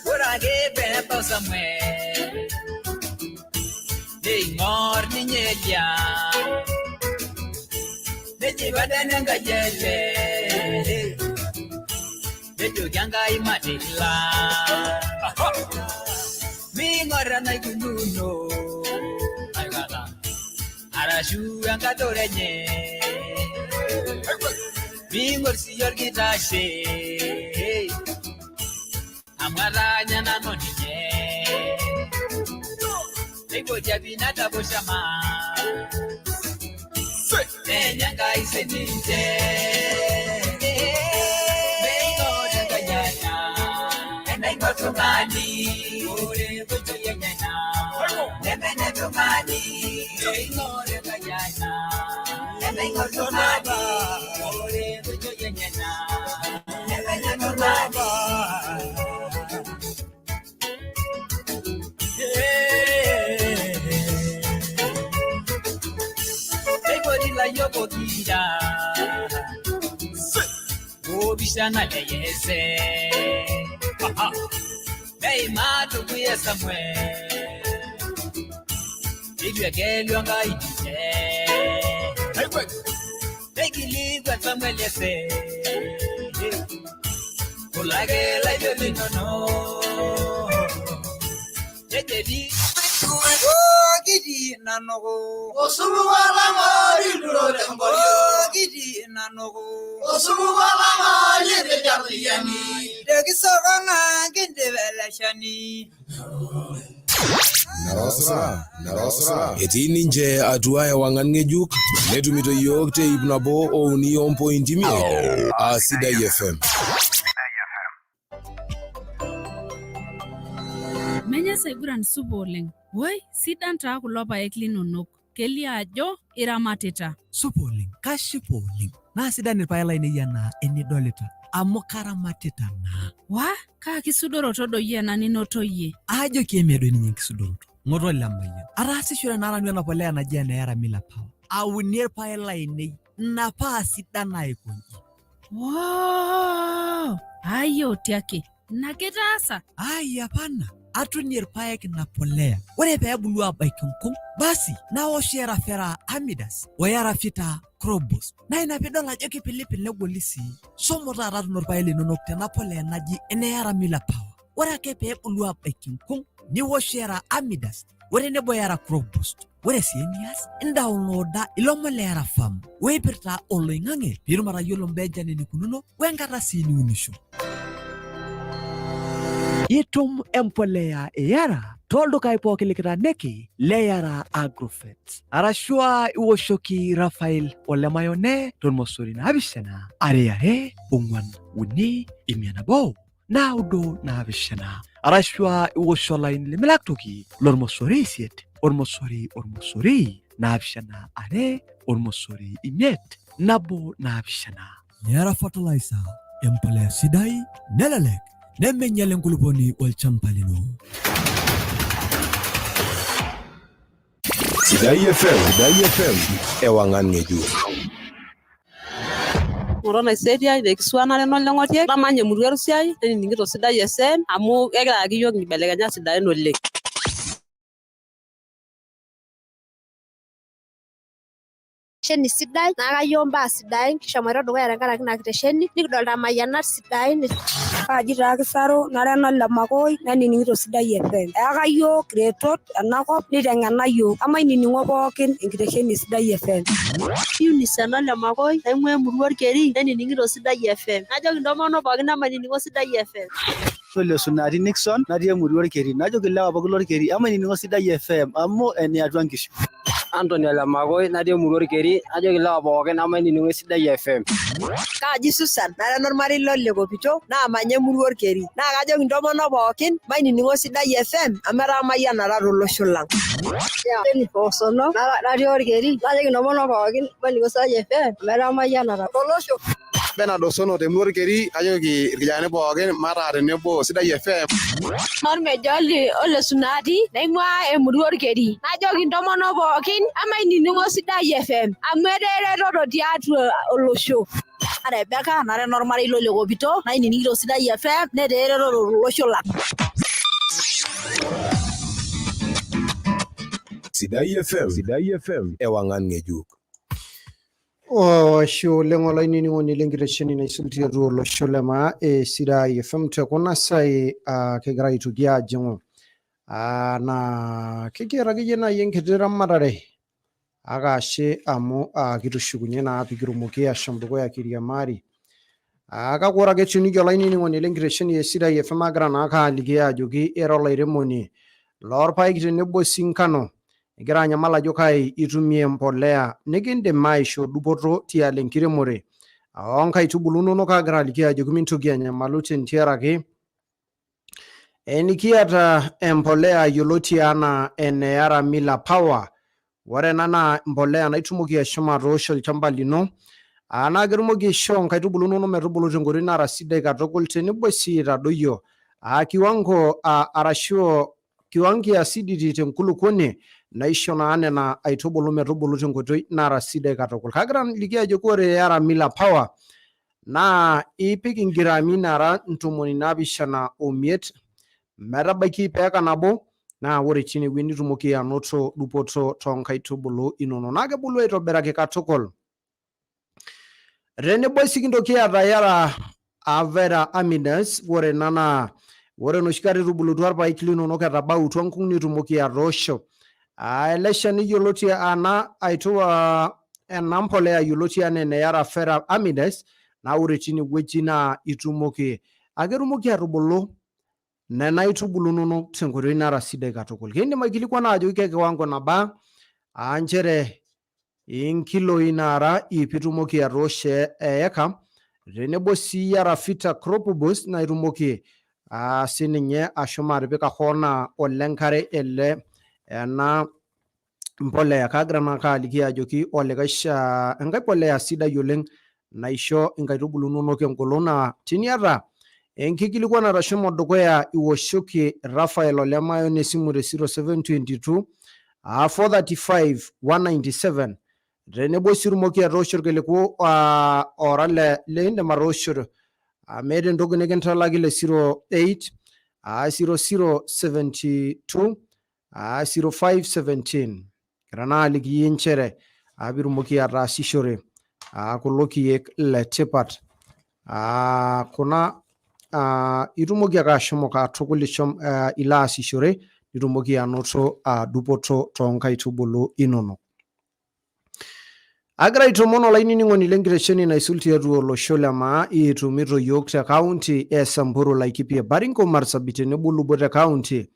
Ore ake peebau Samuel neing'or ninye Elia nejipadana Enkai ele nejoki Enkai matila ming'or enaikununo arashu enkatore enye ming'or sii orkitashe amu ataanya nanu ninye neipoti Abinadabu Shama nenya Enkai sininche meing'or Enkai ena enaing'or tung'ani ore enkoitoi enyena nemene tung'ani meing'or Enkai ena enaing'or tung'ani ore enkoitoi enyena nemene tung'ani. Yokokira obishana leyese neimatukuye Samuel itwekelwa Enkai ninche Nekilikwan Samuel Yese. Kulage laibyo linono. Jejedi. Gidi nanogo. Gidi nanogo. Narasa etii ninche atua ewang'an ng'ejuk netumito yiok te ip nabo ouni ompointi imiet aa Sidai FM. Menya saiguran supa oleng. Woi, sidan taa kulo paek linonok. Kelio ajo iramatita. Supa oleng, kashipa oleng. Naa sidan irpaek lainei anaa enidolita amu karamatita naa. Wa, kaa kisudoroto doi ena ninoto iyie? Aajoki eme doi ninye enkisudoroto. Ng'oto Lemayian. Ataasishore naa nanu ena polea naji ene Yara Miller Power. Aunie irpaek lainei ina paa sidan aikonji. Woo! Ayio tiaki. Ina kitaasa? Ai hapana. Atunie irpaek ina polea. Ore pee ebulu aabaiki nkung, basi naosh Erafera Amidas o Erafita Crobos. Naa ina piidol ajo kipilipil negoli sii. Shomo taata tuuno irpaek linonok tena polea naji ene Yara Miller Power. Ore ake pee ebulu aabaiki nkung, niwosh Era Amidas o tenebo Era Crop Boost. Ore sii enias, indaunlooda ilomon le Era Farm oipirta oloing'ang'e piitum atayiolo mbaa enchan enikununo wenkata sii niunisho. Itum empolea e Yara tooldukai pooki likitaaniki le Yara Agrofert. Arashu aa iwoshoki Rafael Olemayone tormosori 7 2 2 4 3 5 9 7 arashu aa iwosh olaini lemilak toki lormosori 8 ormosori ormosori 7 2 ormosori 5 1 7. Yara Fertilizer, empolea sidai nelelek nemeinyal enkulupuoni olchamba lino. Sidai FM, Sidai FM, ewang'an ng'ejuk. Ng'oto Naisetiai tekisuanare noleng'otiek namanya emurua erusiai nenining'ito Sidai FM amu kegira ayaki iyiook inkibelekenyat sidain oleng. Kitesheni sidai naa kayieu imbaa sidain kishomoita dukuya tenkaraki ina kitesheni nikidolta imayianat sidain. Kaaji taa Kisaro nara eno Lemakoi nanining'ito Sidai FM. Eyaka yiok iretot enakop niteng'ena yiok. Emainining'o pookin enkitesheni e Sidai FM. Eunice eno Lemakoi naing'ua emurua Orkeri nenining'ito Sidai FM. Najoki intomonok pookin emainining'o Sidai FM. Ole Sunati Nixon natii emurua Orkeri najoki ilewa pookin lorkeri emainining'o Sidai FM amu eniatua nkishu. Anthony Olemakoi natii emurua Orkeri najoki ilewa pookin emainining'o Sidai FM. Kaaji Susan nara enormarei lolekopito naamanya emurua Orkeri naa kajoki intomonok pookin mainining'o Sidai FM amu etaa mayianata tolosho lang. Jennifer Osono natii Orkeri najoki intomonok pookin mainining'o Sidai FM amu etaa mayianata tolosho. Benard Osono temurua Orkeri kajoki irkijanani pookin mataa tenebo Sidai FM. Ormejoli ole Sunati naing'ua emurua Orkeri najoki intomonok pookin emainining'o Sidai FM amu etaa eretoto tiatua olosho. Rebecca nara enormarei lolekopito nainining'ito Sidai FM netaa eretoto tolosho lang. Sidai FM, Sidai FM, ewang'an ng'ejuk. Ashe oleng olainining'oni lenkitesheni naisul tiatua olosho le maa e Sidai FM te kuna sai kigira aitoki ajing'u naa kekiata akeyie naaji enkiti ramatare ake ashe amu kitushukunye naa pikitumoki ashom dukuya kiriamari. Kake ore ake etiu nejia olainining'oni lenkitesheni e Sidai FM agira naake aliki ajoki ira olairemoni loorpaek tenebo sii nkano igira anyamal ajo kai itumie empolea nikindim aishoo dupoto tialo enkiremore oonkaitubulu inonok agira aliki ajoki mintoki anyamalu tentiaraki enikiata empolea yioloti anaa ene Yara Miller Power. Ore ena naa empolea naitumoki ashomo atoosho olchamba lino naa ketumoki aishoo nkaitubulu inonok metubulu tenkoitoi nara sidai katukul tenebo sii aitadoyio kiwango arashu kiwango e acidity tenkulukuoni naisho naa nena aitubulu metubulu tenkoitoi nara sidai katukul. Kagira aliki ajoki ore Yara Miller Power naa ipik ingirami nara 75 metabaiki peeka nabo naa ore tine wueji nitumoki anoto dupoto toonkaitubulu inonok naa kebulu aitobiraki katukul. Tenebo sii kintoki aata Yara Avera Amides, ore ena naa ore enoshi kata etubulutua irpaek linonok etabautua nkung nitumoki atoosho. Ele shani yioloti ana aitu ena mpolea yioloti anaa ene Yara Fera Amides naa ore tine wueji naa itumoki aketumoki atubulu nena aitubulu inonok tenkoitoi nara sidai katukul. Kindim aikilikuana ajoki ke kiwango nabaa aa nchere inkiloi naara iip itumoki atoosho eeka tenebo sii Yara Vita Crop Boost naa itumoki sininye ashomo atipika hoo naa olenkare ele ena mpolea. Kaagira naake aliki ajoki olikae enkae polea sidai oleng naisho inkaitubulu inonok engolon naa teniata enkikilikuanata shomo dukuya iwoshoki Raphael Olemayon esimu te 0722 435 197 tenebo sii itumoki atoosho irkiliku ora le liindim atoosho meeta entoki nikintalaki le 08 00 72 0517 Egira naa aliki iyie nchere piitumoki ataasishore kulo kiek le tipat kuna itumoki ake ashomo katukul ilo aasishore nitumoki anoto dupoto toonkaitubulu inonok. Agira aitomon olainining'oni lenkitesheni naisul tiatua olosho le maa itumito yiok te kaunti e Samburu, Laikipia, Baringo, Marsabit tenebo lubot e kaunti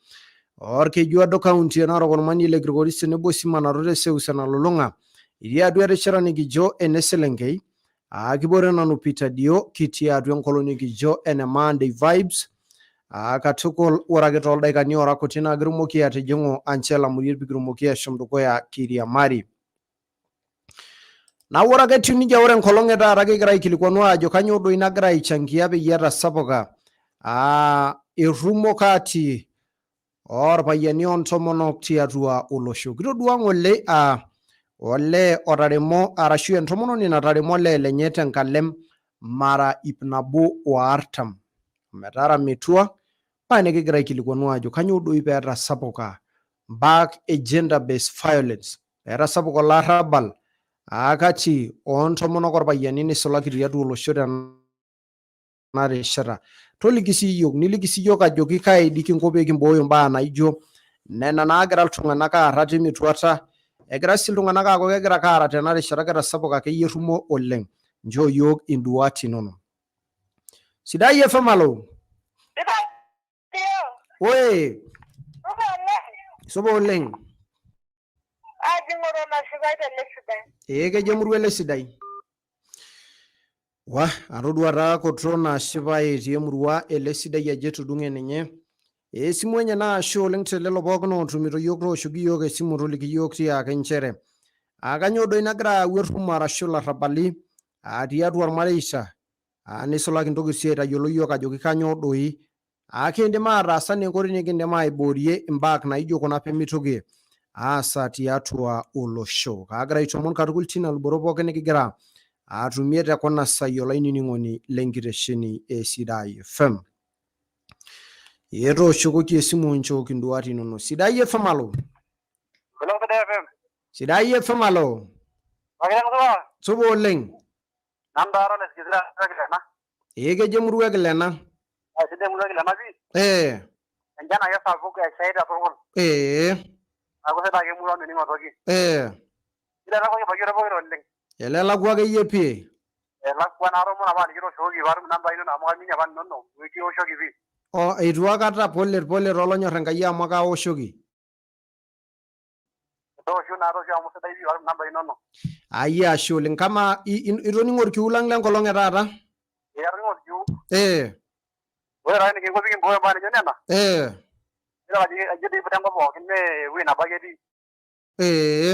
Orkejuado, kaunti e Narok, olmanie le Kilgoris tenebo sii manaroto e seuseu nalulung'a itii atua erishata nikijo ene selenkei kibore nanu Peter Dio kitii atua enkolong nikijo ene Monday vibes katukul ore ake tooldaikani ora kuti naa kitumoki atijing'u Angela Muriet pikitumoki ashom dukuya kiriamari. Naa ore ake etiu nejia ore enkolong e taata kigira aikilikuanu aajo kanyoo doi nagira aichangia peyie etasapuka errumo kati oorpayiani ontomonok tiatua olosho. Kitodua ng'ole olee otaremo arashu entomononi nataremo olee lenye tenkalem mara 140 ometaara metua paa nikigira aikilikuanu aajo kanyoo doi pee etasapuka mbaa e gender based violence pee etasapuka olarrabal kati oontomonok orpayiani neisulaki tiatua olosho tena rishata. Toliki sii iyiook, niliki sii iyiook ajoki kai dii kinko pee kimbooyo mbaa naijo nena naagira iltung'anak aarr ate metuata, egira sii iltung'anak aaku kegira ake aara tena rishata ketasapuka akeyie errumo oleng. Nchoo iyiook induat inonok. Sidai FM alo. Oe. Supa oleng. Ee kejo emurua ele sidai. Wah, atodua taa koto nashipa etii emurua ele sidai ajo etudung'e ninye. Esimu enye naa ashe oleng te lelo pookin ootumito iyiook tooshoki iyiook esimu toliki iyiook tiaki nchere kanyoo doi nagira ayau errumo arashu ilarrabali tiatua irmareita neisulaki intoki sii aitayiolo iyiook ajoki kanyoo doi kiindim ataas anaa enkoitoi nikindim aiboorie imbaak naijo kuna pemitoki aasa tiatua olosho. Kaagira aitomon katukul tina luboto pookin nikigira atumie te kuna saai olainining'oni lenkitesheni e Sidai FM. Etooshokoki esimu nchooki induat inono. Sidai FM alo. Hello, Sidai FM. Sidai FM alo. Supa oleng. Nanu taa Ronald Kisira Kilena. Ee kejo emurua e Kilena. Sidai emurua Kilena pii. Ee. Enchan ake sapuk eshaita tukul. Ee. Neeku sidai ake emurua mening'o toki. Ee. Sidai ena kop pokira oleng. Elelakua akeyie pii. Elakua naa atomon apa aliki tooshokoki paatum inambai inonok amu kaiminie apa inonok nikioshoki pii. O eitu aikata pole pole taa olonyor Enkai amu kaoshoki. Toosho naa toosho amu sidai pii paatum inambai inonok. Ai ashe oleng. Kamaa itoning'o orkiu lang lenkolong e taata? Ee atoning'o orkiu. Ee. Ore taa enikinko pee kimbooyo imbaa nijo nena. Ee. Nidol ajo ajo dii iputa enkop pookin mee ewueji nabo ake etii. Ee.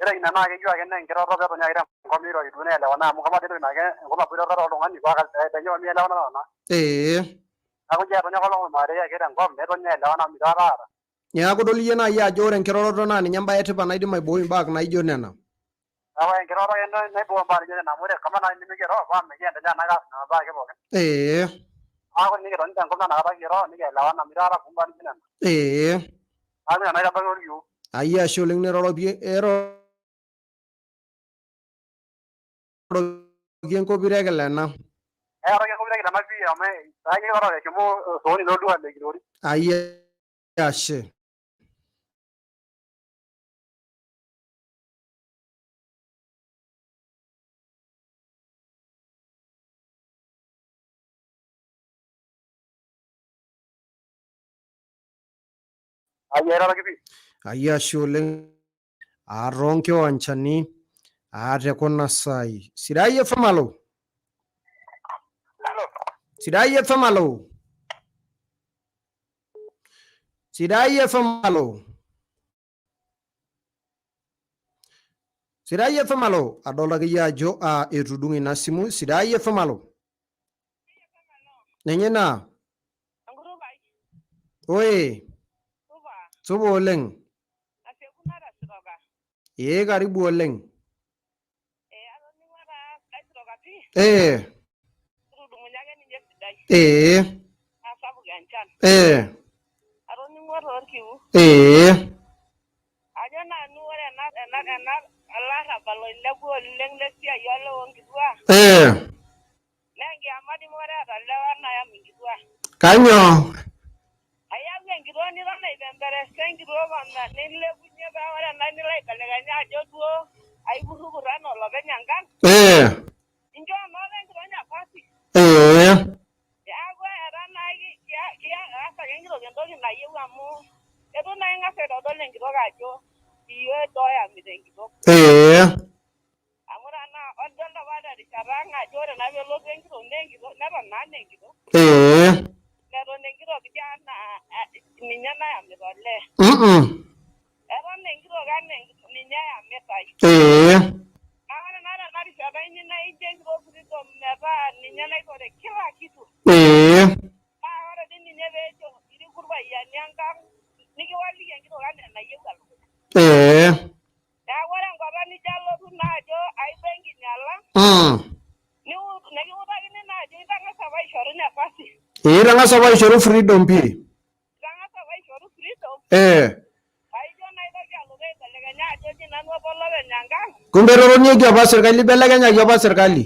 Ore ina naa keyieu ake naa enkiroroto petoni ake tenkop nirori duo neelewana amu kamaa dii entoki naa enkop nabo irorota oltung'ani paa mielewanana naa. Ee. Neeku injo etoni ake olmarei ake tenkop netoni neelewana amu mitoki ake aara. Neeku idol iyie naaji ajo ore enkiroroto naa ninye embae etipat naidim aibooi imbaa naijo nena. Neeku enkiroroto ake naibooyo imbaa naijo nena amu ore kama naaji nimikiro paa mikiendelea naake aas nena baa ake pookin. Ee. Neeku tenikitoni tenkop naa inakata kiro nikielewana mitoki ake apuku imbaa naijo nena. Ee. Neeku ina naitabaiki orkiu. Ai ashe oleng niroro pii. enkopiro e Kilena. Airoroki enkopiro e Kilena pii amu saai kiroro eshomo sokoni lolduka le Kilori. Ai ashe. Ai airoroki pii. Ai ashe oleng aa toonkiwanchani aa te kuna saai. Sidai FM alo. Sidai FM alo. Sidai FM alo. Sidai FM alo. Adolta akeyie ajo aa etudung'e ina simu. Sidai FM alo. Ninye ina. Oi. Supa oleng. Ee karibu oleng. Ee. Ee. Ee. Ee. Ajo nanu ore ena ena ena olarrabal oilepua oleng le siai oolewa onkituak Ee. naa enkiama dii mekure eeta ilewa nayam inkituak. Kanyoo? Ayau enkitok niton aipemberesha enkitok nilepunye paa ore ena nilo aibelekenya ajo duo aikurrukur anaa olopeny enkang. Ee. Inchoo noto enkitok nafasi. Ee. Neeku etaa naa keas ake enkitok entoki nayieu amu eitu naa ing'as aitodol enkitok ajo iyie doi oyamita enkitok. Ee. Amu tenaa idolta apa terishata ang' ajo ore naa peelotu enkitok naa enkitok neton naa anaa enkitok. Ee. Meton enkitok ijo anaa ninye nayamita olee. Eton enkitok anaa ninye eyamitai. Ee. Naa ore naa tena rishata inyi naa incho enkitok freedom metaa ninye naitore kila kitu. Ee. Naa ore dii ninye peejo iriku irpayiani enkang nikiwaliki enkitok anaa enayieu elukunya. Ee. Neeku ore enkata nijo alotu naa ajo aiba enkinyala, nikiutakini naa ajo itang'asa apa aishoru nafasi. Ee itang'asa apa aishoru freedom pii. Itang'asa apa aishoru freedom. Ee. Paa ijo naa aitoki alotu aibelekenya ajo eji nanu apa olopeny enkang. Kumbe etotonieki apa serkali ibelekenyaki apa serkali.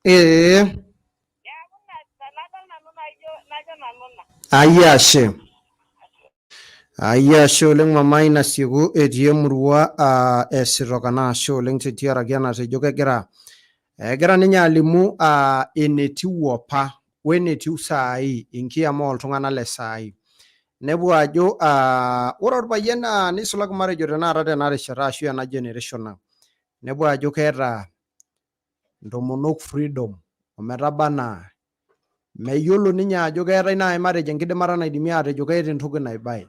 Ee. Neeku ina tenadol nanu naijo najo nanu ina. Ai ashe. Ai ashe oleng mama Nasieku etii emurua e Sitoka naa ashe oleng tentiaraki enatejo kegira egira ninye alimu enetiu apa wenetiu saai enkiyama oltung'anak le saai. Nepuo ajo ore orpayian neisulaki matejo tenakata tena rishata ashu ena generation ang nepuo ajo keeta intomonok freedom ometaba anaa meyiolo ninye ajo keetae naaji matejo enkidimata naidimi aatejo keeta entoki naibae.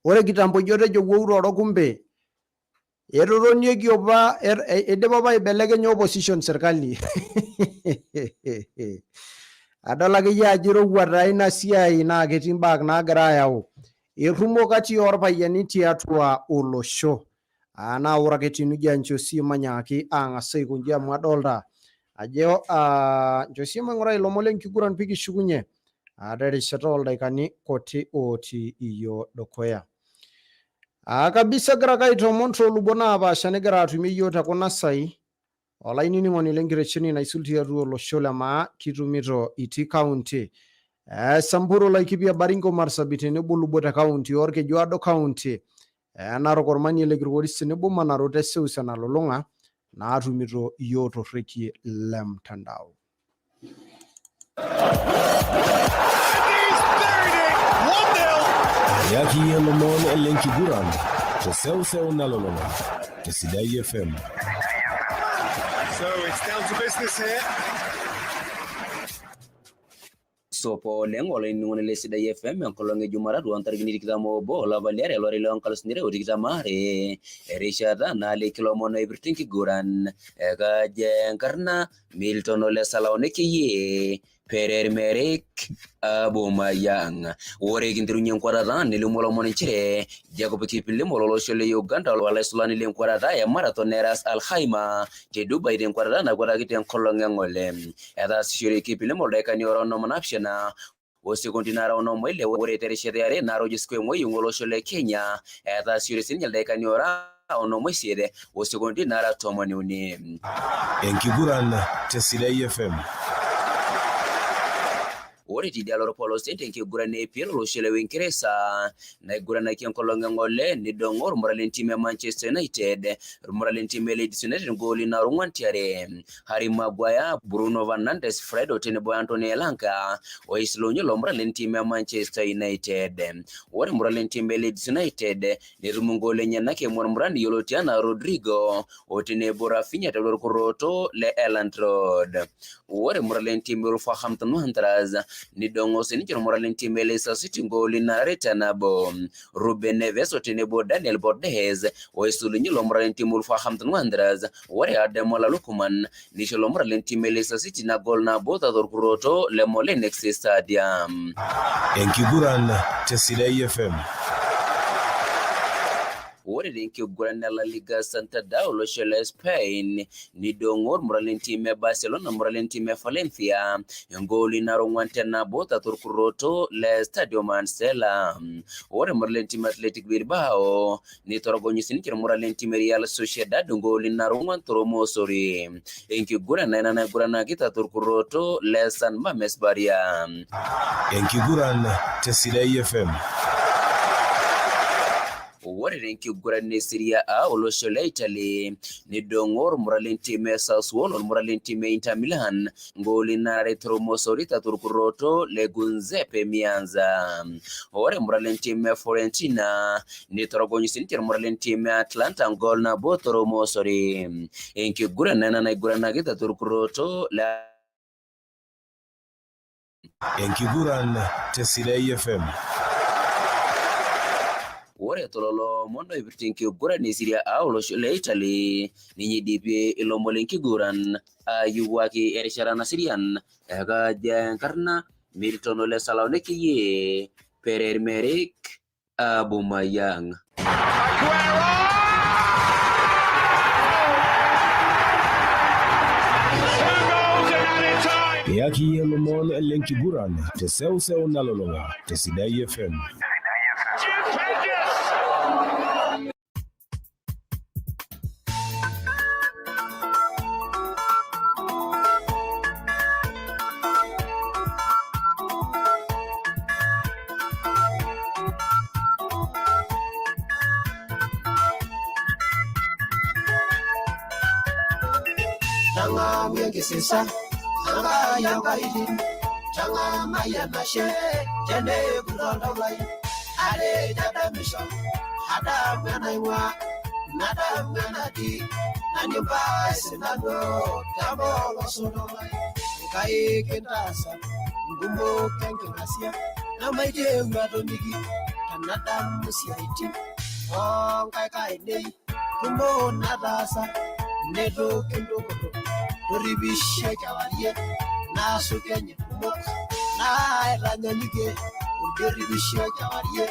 Ore kitambo ijo tejo wou roro kumbe etotonieki apa eidipa apa aibelekenya opposition serkali. Adol akeyie ajo irowua taa ina siai naa ketii imbaa naagira ayau errumo kati orpayiani tiatua olosho. Aa naa ore ake tinuja nchoo sii manyaaki ang'as aikonji amu adolta ajo nchoo sii maing'urai ilomon lenkiguran pikishukunye terishata oldaikani kuti otii iyiook dukuya. Kabisa agira ake aitoomon toolubot naapaasha nigira atumie iyiook te kuna sai olainining'oni lenkitesheni naisul tiatua olosho le maa kitumito itii county e Samburu, Laikipia, Baringo, Marsabit tenebo lubot e county Orkejuado county e Narok ormanie le Kilgoris tenebo manarot e seuseu nalulung'a naatumito iyiook torrekie le mtandao. Eyaki iyie lomon lenkiguran te seuseu nalulung'a te Sidai FM. So it's down to business here. Supa oleng olainining'oni le Sidai FM enkolong e Jumatatu oo ntarikini 21 olapa liare olari loo nkalusuni are o tikitam aare erishata naaliki ilomon oipirta enkiguran. Ekajo enkarna Milton Ole Salaone Keyie Perermerik Abumayang. Ore kinterunye enkwatata nelimu olomoni nchere Jacob Kiplimo lolosho le Uganda olaisulani lenkwatata e marathon e Ras Al Khaimah te Dubai tenkwatata nakwataki tenkolong e ng'ole. Etaasishore Kiplimo ildaikani ora onom onaapishana o sekondi naara onom oile ore terishata e are naa Rogers Kwemoi oing'ua olosho le Kenya etaasishore sininye ildaikani ora 8 o sekondi nara 13. Enkiguran te Sidai FM. Ore tidialo orpolosie tenkiguran e EPL olosho le Uingereza naiguranaki enkolong e ng'ole nidong'o ormura lentim e Manchester United ormura lentim e Leeds United ngooli nara 4 tiare. Harry Maguire, Bruno Fernandes, Fred tenebo Anthony Elanga oisilunye ilo mura lentim e Manchester United. Ore mura lentim e Leeds United netum ngooli enyenak eimu ormurani yioloti anaa Rodrigo otenebo Rafinha tiatua orkurroto le Elland Road. Ore mura lentim e Wolverhampton Wanderers nidong'o sininche ormura lentim e Leicester City ngooli nara 2-0. Ruben Neves otenebo Daniel Borges oisulunye ilo mura lentim e Wolverhampton Wanderers. Ore Ademola Lookman nisho ilo mura lentim e Leicester City ina goal nabo tiatua orkurroto le Molineux Stadium. Enkiguran te Sidai FM. Ore tenkiguran e La Liga Santander olosho le Spain nidong'o ormura lentim e Barcelona ormura lentim e Valencia engooli nara 4-0 tiatua orkurroto le Stadio Mansela. Ore ormura lentim e Athletic Bilbao nitorogonyi sininche ormura lentim e Real Sociedad ngooli nara 4 toromosori. Enkiguran na ina naiguranaki tiatua orkurroto le San Mames Barria. Enkiguran te Sidai FM. Ore tenkiguran e Serie A olosho le Italy nidong'o ormura lentim e Sassuolo ormura lentim e Inter Milan ngooli nara toromosori tiatua orkurroto le Giuseppe Meazza. Ore ormura lentim e Fiorentina nitorogonyi sininche ormura lentim e Atlanta goal 1 toromosori. Enkiguran ena naiguranaki tiatua orkurroto le Enkiguran te Sidai FM. Ore tololo omon oipirta enkiguran e Serie A olosho le Italy ninye eidipie ilomon lenkiguran ayiwuaki erishata naserian ekaja enkarna Milton Ole Salaonekiyie Perermerik Aubameyang. Iyaki iyie lomon lenkiguran te seuseu nalulung'a te Sidai FM. Tang'amu enkisisa Enkai enkaitin Tang'amai enashe teneiput oltau lai atejo adamisho adamu enaing'ua nadamu enatii nanipai sinanu tepolos oltau lai Enkai kintaasa nkumok enking'asia namaiteu atomiki tenadamu siaitin oonkaik ainei kumok nataasa neitu kintukutuk toripishe kewarie naasukenye kumok naitanyanyukie olkeripisho kewarie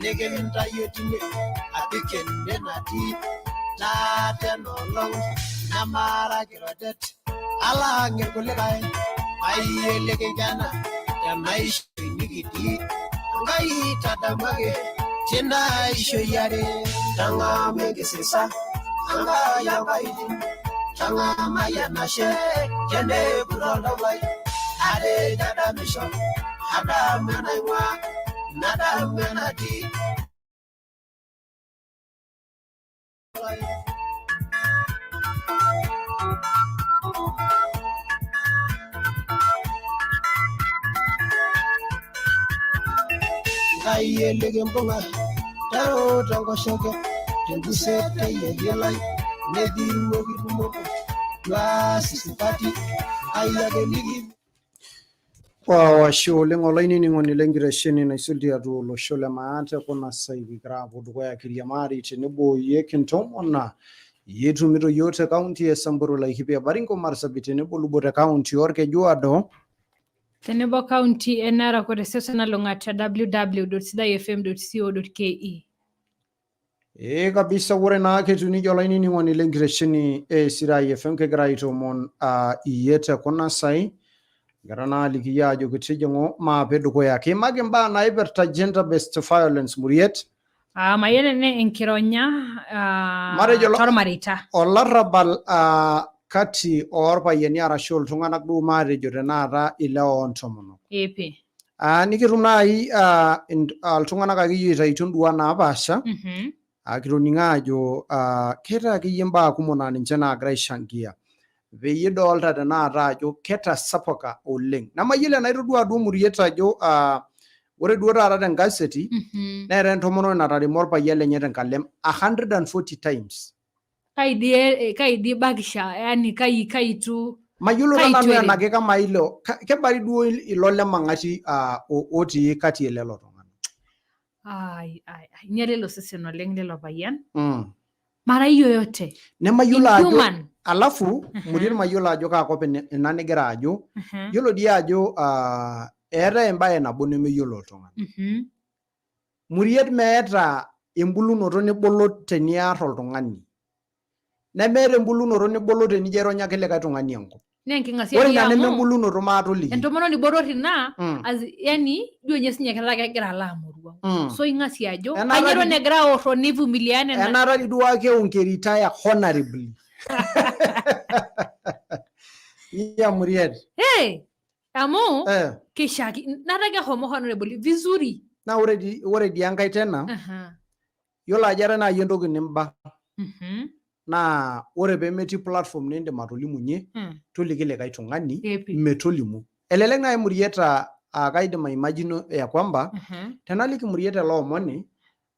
nikintayio tine apik ene natii taata enoolong nemara kirodet alang irkulikae kai likinkena tenaishoi nikitii Enkai tadamuaki tina ishoi are tang'amu enkisisa Enkai enkaitin tang'amai enashe teneiput oltau lai atejo adamisho adamu enaing'ua nadamu enatii. Enkai elikimbung'a tero tenkoshoke tenkuset eyieyie netii kitumoko tuasi supati Enkai ake liki. Wow, ashe oleng olainining'oni lenkitesheni naisul tiatua olosho le maa te kuna sai kigira aapuo dukuya kiriamari tenebo oyie kintomona itumito yiok te kaunti e Samburu, Laikipia, Baringo, Marsabit tenebo lubot te kaunti Orkejuado tenebo kaunti e Narok o teseuseu nalulung'a te www.sidaifm.co.ke. Ee kabisa, ore naa ketiu nijo olainining'oni lenkitesheni e Sidai FM kegira aitoomon iyie te kuna sai egira naa aliki iyie ajoki tijing'u maape dukuya. Kiimaki imbaa naipirta gender based violence muriet. Mayiolo ene enkironya Matejo tormareita. Olarrabal kati orpayiani arashu iltung'anak duo matejo tenakata ilewa ontomonok. Epe. Nikitum naaji iltung'anak akeyie oitaituo induat naapaasha. Kitoning'o aajo keetae akeyie imbaa kumok naa ninche naagira aishangia peyie idolta tenakata ajo ketasapuka oleng. Nemayiolo enaa itodua duo Muriet ajo ore duo taata tenkaseti neetae entomononi nataremo orpayian lenye tenkalem 140 times. Kai dii kai dii ibakisha yani kai kai itu Mayiolo taa kai nanu itu enaa kekamaa ilo kebari duo ilo lemang'ati otii kati elelo tung'anak. Ai ai ai inyala ilo sesen oleng lilo payian. Mara yoyote. Nemayiolo ajo Inhuman. alafu Muriet mayiolo ajo kaa kop ina nigira ajo. Yiolo dii ajo eetae embae nabo nemeyiolo oltung'ani. Muriet meeta embulunoto nibolo teniar oltung'ani. Nemeeta embulunoto nibolo tenijo aironyaki likae tung'ani enkop. Naa enking'asia Ore dii ina amu nemembulunoto maatoliki. entomononi botor ina as yani ijo ninye sinye ketaa kegira alo amoruau. So ing'asia ajo Enaata kanyio eton dii- egira aorro nivumiliana ena. Enaata dii duake ungeretire honorably. Iya Muriet. Hey, amu Eh. keishaaki nataa kehomo honorably vizuri. Naa ore dii ore dii enkae tena Yiolo ajo eetae naaji entoki nimba naa ore pemetii platform nindim atolimunye toliki likae tung'ani metolimu. Elelek naaji Murieta aa kaidim aimagino ya kwamba tenaliki Murieta ele omoni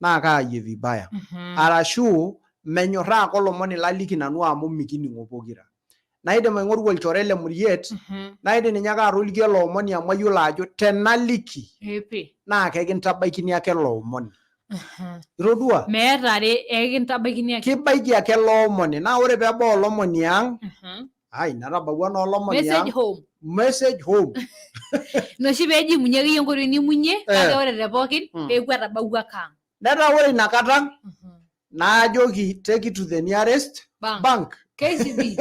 naa kaayie vibaya arashu menyorraa ake olomoni laliki nanu amu mikining'o pokira. Naidim aing'oru olchore le Muriet naidim ninye ake atoliki ele omoni amu ayiolo ajo tenaliki naa kekintabaikini ake ele omoni. Itodua? Meeta are ekintabaikini ake. Kibaiki ake ele omoni naa ore peebau olomoni ang ai netabawua naa olomoni ang. Message home. Message home. Ina oshi peeji imunye akeyie enkoitoi nimunye kake ore te pookin peeku etabawua ake ang. Netaa ore ina kata najoki take it to the nearest Bank. bank. KCB.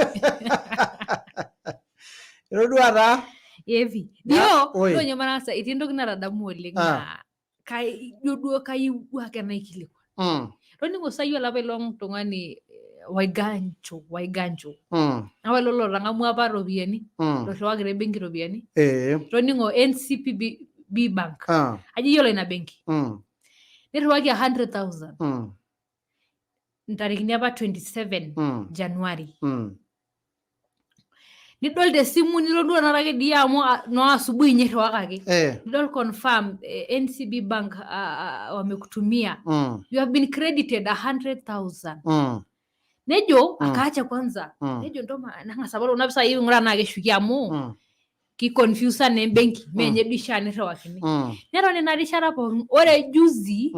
Itodua taa? Evi. Ya, Dio, oi. dio ninye marasa etii entoki natadamu oleng naa kai ijo duo kayieu duo ake naikilikuan. Toning'o sa iyie olapa ilong tung'ani Waiganjo, Waiganjo. Apa ilo lotang'amua apa iropiyiani, loirriwakita embenki iropiyiani. Toning'o NCPB B Bank. Ajo iyiolo ina benki. Nirriwaki 100,000. Ntarikini apa 27 January. Nidol te simu nilo duo tenakata ake dii amu noo asubuhi ninye irriwakaki. Nidol confirm NCB Bank wamekutumia. You have been credited 100,000. Nejo akaacha kwanza. Nejo ntoma nang'as apal kuna pisai aing'uraa tenaa keshuki amu kiconfusa naa embenki mee ninye duo ishaa nirriwakini. Neton ina rishata pookin. Ore juzi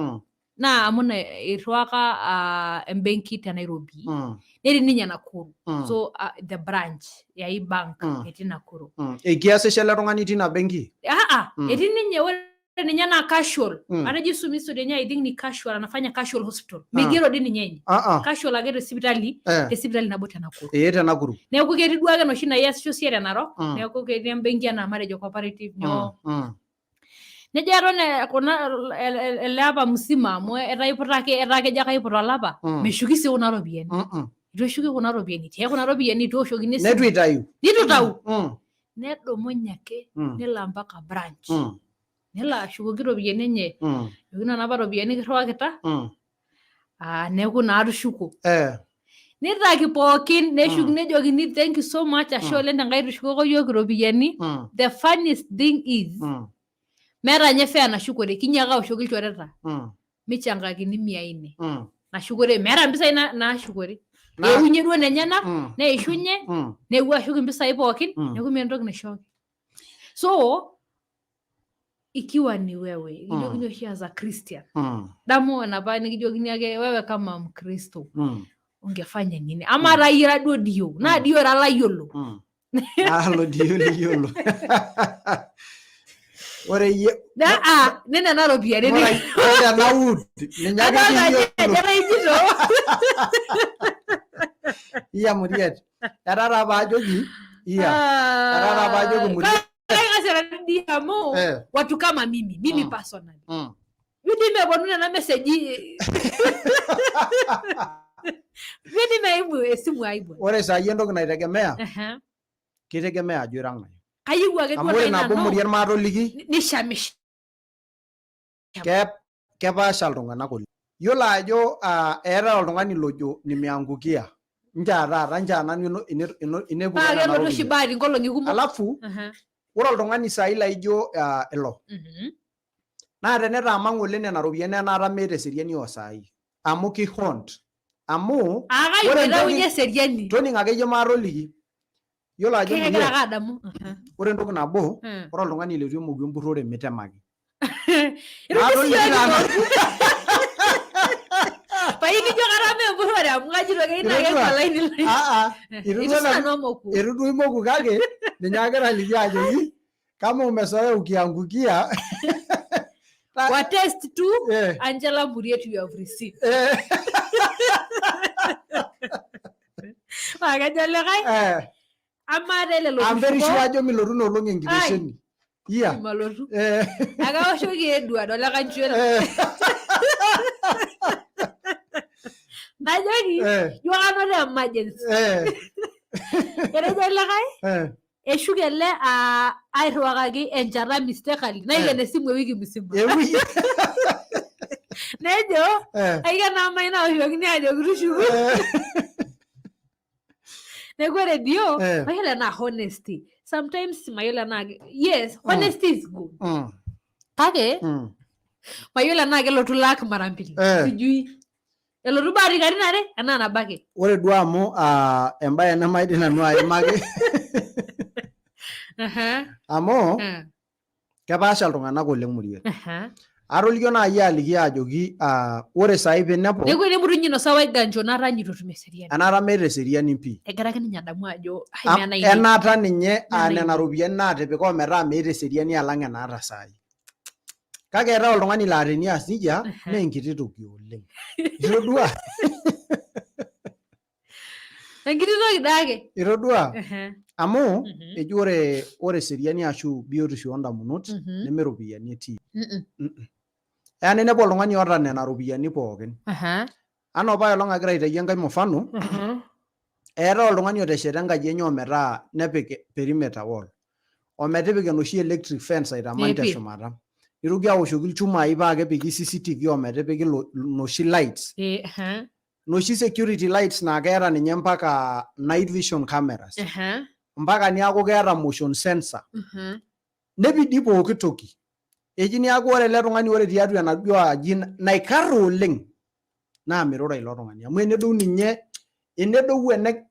naa amu ina irriwaka embenki te Nairobi netii ninye Nakuru. So the branch ya hii bank etii Nakuru. Ekiasisho ele tung'ani tina benki? Etii ninye ore ninye naa casual. Atejo isumi history enye I think ni casual anafanya casual hospital. Migero dii ninye enye. Casual ake te sipitali, te sipitali nabo te Nakuru. Ee te Nakuru. Neeku ketii duake enoshi naa iasisho sii te Narok, neeku ketii embenki enaa matejo cooperative nyoo. Nejo eton kuna ele apa mzima amu etaa iputa ake etaa kejo ake aiput olapa, meshuki sii kuna ropiyiani. Eitu eshuki kuna ropiyiani, etii ake kuna ropiyiani eitu eoshokini esimu. Neitu itayu. Neitu itayu. Nedumunye ake nelo mpaka branch. Nelo ashukoki iropiyiani enye. Ajoki nena apa ropiyiani kirriwakita, neeku naa atushuko. Nitaki pookin neshuki nejokini thank you so much ashe oleng tenkai itushukoko iyiook iropiyiani. The funniest thing is meeta ninye fare nashukore kinyiaka aoshoki ilchoreta michangakini mia nne nashukore meeta mpisai naashukore. Eunye duo nenyenak neishunye neewuo ashuk impisai pookin neeku meeta entoki naishooki. So ikiwa ni wewe nikijokini oshi as a Christian damu enapa nikijokini ake wewe kama Mkristo ungefanya nini ama taa iyie ira duo dio naa dio ira layiolo. Alo dio liyiolo. Ore iyie Naa nena ropiyiani ore ena wood ninye ake Adolta ajo kiyiolo. ajo ijito. Iya Muriet. Etaa taa paajoki iya. Etaa taa paajoki Muriet. Kang'as airoroki amu Eh. watu kama mimi, mimi personally. Ijo dii meponu nena meseji. Ijo dii meimu esimu ai bwana. Ore saai entoki naitegemea, keitegemea ajo ira ng'ae. Kayieu ake duo Amu ore nai nabo nanu Muriel maatoliki nishamisha. Kepaasha iltung'anak oleng. Yiolo ajo ah, eetae oltung'ani lojo nimeangukia. Nchoo taata, nchoo nanu inepuka Paa nena kelotu oshi ropiyiani. bahati nkolong'i kumok. Alafu ore oltung'ani saai laijo ah, ilo naa tenetaama ng'ole nena ropiyiani enaata meeta eseriani oo saai amu ki haunt amu Aa kai ore oitaunyie entoki eseriani. toning'o akeyie maatoliki yiolo ajo Kegira Muriel ake adamu. ore entoki nabo ore oltung'ani leitu emoku empurrore mitemaki Itu maatoliki siyie nanu Pai nijo kara mee empurrore amu kajito ake ina Itodua? keku olaini lai. Aa, itu Itu duo sinanu nanu amoku. itu duo imoku kake ninye agira aliki ajoki kama umezoea ukiangukia Wa test tu Angela Muriet you have received. Paa kejo likae amaa taa ele I'm very sure lotushuko ajo milotu ina olong enkitesheni iya malotu. Akaoshoki Edward olikae nchuel. Najoki ijo kanoto emergency. Etejo likae eshuk ele aa airriwakaki enchata mistakenly naiken esimu ewiki musima. Ewiki. Nejo aiken amai naoshokini ajoki tushuku. Neeku ore dio mayiolo enaa honesty. Sometimes mayiolo enaa yes honesty is good. Kake mayiolo enaa kelotu luck mara mbili. Sijui. Elotu bahati katitin are enaa nabo ake. Ore duo amu ah, embae nemaidim nanu aimaki amu kepaasha iltung'anak oleng Muriel. Atolikio naaji aliki ajoki ah, ore saai pinepu Neeku enemutunyi inosa waiganjo naata itu etum eseriani. enaata meeta eseriani pii. Egira ake ninye adamu ajo ai meena ainei. Enaata ninye aa Meena nena ainei. ropiyiani naatipika ometaa meeta eseriani alang enaata saai. Kake eetae oltung'ani laa tenias nejia naa enkiti toki oleng. Itodua? Enkiti toki daake. Itodua? Amu Mhm. eji ore ore eseriani ashu biotisho oondamunot neme iropiyiani etii. Mm-mm. Eya ninepu oltung'ani oota nena ropiyiani pookin. Anaa apa aelong agira aitayu enkae mfano, eetae oltung'ani otesheta enkaji enye ometaa nepik perimeter wall ometipika enoshi electric fence aitaman Epi. teshumata. Nitoki aoshoki ilchumai paa kepiki CCTV ometipiki inoshi lights noshi security lights naa keeta ninye mpaka night vision cameras mpaka niaku keeta motion sensor nepidi pooki toki eji niaku ore ele tung'ani ore tiatua enaduo aji naikarra oleng naa mirura ilo tung'ani amu enedou ninye enedou ene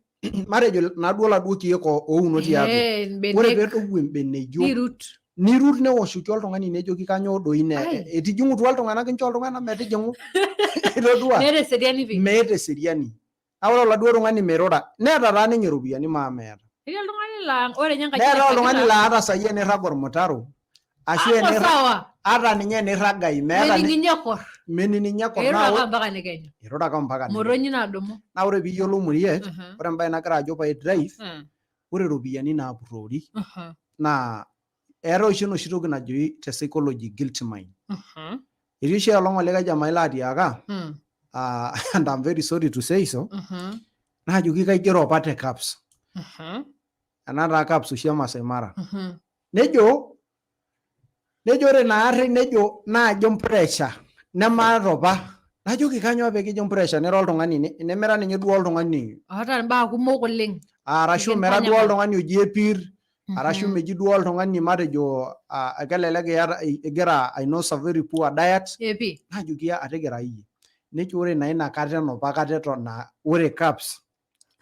matejo naduo oladuo kiek ouno tiatua Eh, ore mbenek. peedou embeneyio Nirut. nirut newoshoki oltung'ani nejoki kanyoo doi ne Ai. etijing'utua iltung'anak inchoo iltung'anak metijing'u itodua Meeta eseriani pii. meeta eseriani naa ore oladuo tung'ani mirura neeta taa ninye iropiyiani maa meeta Etii oltung'ani laa ore ninye enkaji neetae oltung'ani nairagita laa ata saai enirrag ormutaro ashu Ako enirrag sawa. ata ninye enirrag ai meeta Mening ninye kor. mening ninye kor Eirura naa ake ore mpaka nekenyu. irura ake mpaka nekenyu. Motonyi nadumu. Naa ore piiyiolou Muriet ore embae nagira ajo pee drive ore iropiyiani naapurrori naa eetae oshi enoshi toki najoi te psychology guilt mind. Etii oshi olong olikae jamai laatiaka ah, and I'm very sorry to say so naajoki kaigero apa te CAPS ena taa CAPS oshi e Masai Mara nejo nejo ore ina arri nejo naajo pressure nemaata apa najoki kanyoo pee kijo pressure nira oltung'ani nemira ninye duo oltung'ani Oota imbaa kumok oleng. arashu mira duo Nikintanyamal. oltung'ani oji epir arashu meji duo oltung'ani matejo ah, kelelek iyata igira ainos a very poor diet Epi. najoki atigira iyie nejo ore naa ina kata enopa kata eton aa ore CAPS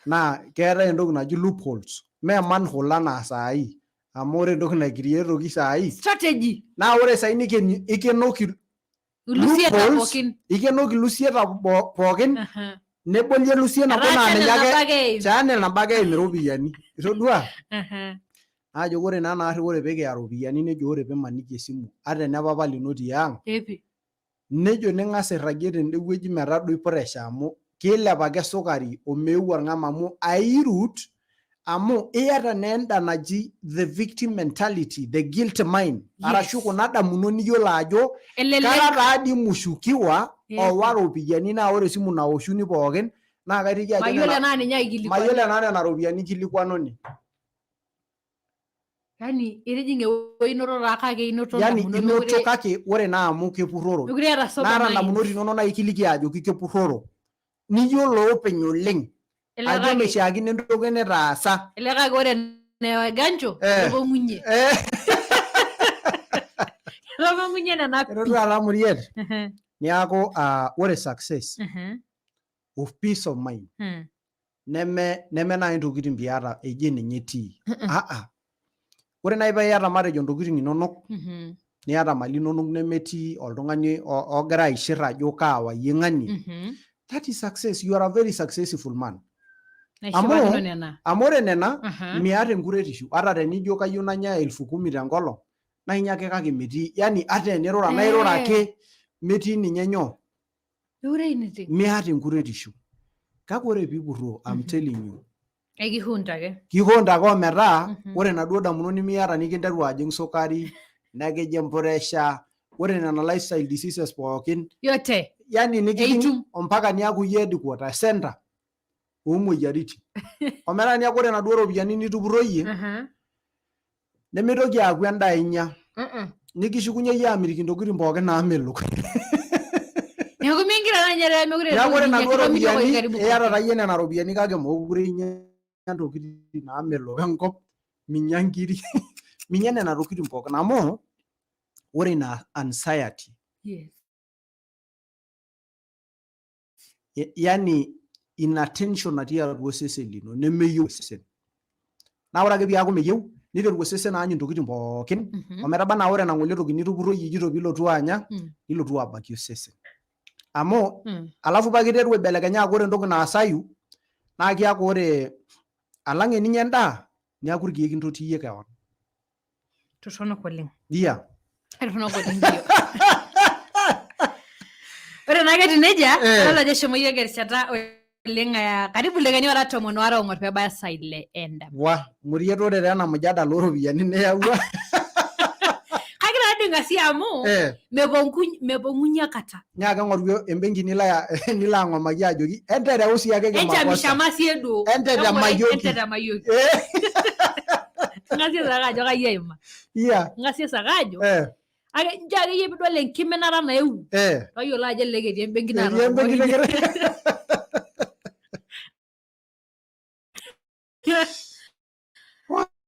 naa keetae entoki naji loopholes mee manhole anaa saai amu ore entoki naikirietoki saai Strategy. naa ore saai nikeni ikenoki Ilusieta loopholes pookin. ikenoki ilusieta pookin neboli elusie nabo Etaa naa channel ninye nabo ake ake eim. channel nabo ake eim iropiyiani itodua naajo ore naa naarri ore pee kiya iropiyiani nejo ore piimaniki esimu ata ene papa lino tiang Epi. nejo ning'as airragie tende wueji metadoi pressure amu kiilep ake sukari omeeu orng'am amu airut. Amu iyata naa enda naji the victim mentality, the guilt mind. Yes. Arashu kuna damunot niyiolo ajo Elelek. kara taadi mushukiwa Yeah. owa ropiyiani naa ore esimu naoshuni pookin naa kaiteki ajo Mayiolo nena- enaa ninye aikilikuana. mayiolo enaa nena ropiyiani kilikwanuni. Yani itijing'a ewueji inoto taa kake inoto Yani indamunot inoto kake ore naa amu kepurroro. mekure eeta sober Naata mind. indamunot inonok naa ikiliki ajoki kepurroro. Niyiolo openy oleng Ele ajo kake- meishiakino entoki nitaasa. Ele kake ore enewa gancho Eh. etopong'unye. Etopong'unye nena pii. Etotua taa Muriet. Ehe, Niaku ah, ore success ehe, of peace of mind neme naaji ntokitin piata eji ninye etii. Aa. Ore naaji paa iyata matejo ntokitin inonok niata mali inonok nemetii oltung'ani ogira aishir ajo kaawayie ng'anie. That is success. You are a very successful man. Amu, Naishipakino nena. amu ore nena miata enkuretisho ata tenijo kayieu nanya elfu kumi tenkolong naa inya ake kake metii yani ata enirura naa irura Eh. ake metii ninye nyoo Mekure anything. miata enkuretisho kake ore piipurroo I'm telling you Ekihunta ake. kihonda ake ometaa ore inaduo damunot nimiata nikinteru ajing sukari nekijing puresha ore nena lifestyle diseases pookin Yote. yani nikijing ompaka niaku iyie headquarter center oomoyiaritin ometaa niaku ore inaduo ropiyiani nitupurroyie nemitoki aaku endaa inya nikishukunye iyie aamitiki intokitin pookin naamelok. Neeku mingira naa ninye mekure Neeku ore inaduo ropiyiani karibu iyata taa iyie nena ropiyiani kake mookure inya ntokitin naamelok enkop, minya nkiri, minya nena tokitin pookin amu ore ina anxiety Yes. Yani ina tension natii atua osesen lino nemeyieu osesen. Naa ore ake piaku meyieu niteru osesen aany intokitin pookin ometaba anaa ore ena ng'ole toki nitupurroyie ijito piilotu anya nilotu abakie osesen. Amu alafu paa kiteru aibelekenya aaku ore entoki naasayu naa kiaku ore alang eninya endaa niaku irkeek intotiyie kewon. Torronok oleng. Yeah. Torronok oleng Dio. Ore naake etiu nejia, Eh. adol ajo eshomo iyiook erishata oleng eh, karibu ildakikani ora tomon waare oong'or pebaya saa ile endama. Wah, Muriet ore taa ena mjadala ooropiyiani niyawua. Kagira adinga sii amu Eh. mepong'unye akata. Nyaaka ing'oru embenki nilo nilo ang'omaki ajoki entereu siake kimakosa. Enchamishama sie duo. Entetemayiok. Entetemayiok. Ng'asie sake ajo kai aima. Yeah. Ng'asie sake ajo. Eh. Ake nchoo akeyie piidol enkiminata naewuo. Eh. Tayiolo ajo elelek etii embenki Etii embenki naatopong'oki.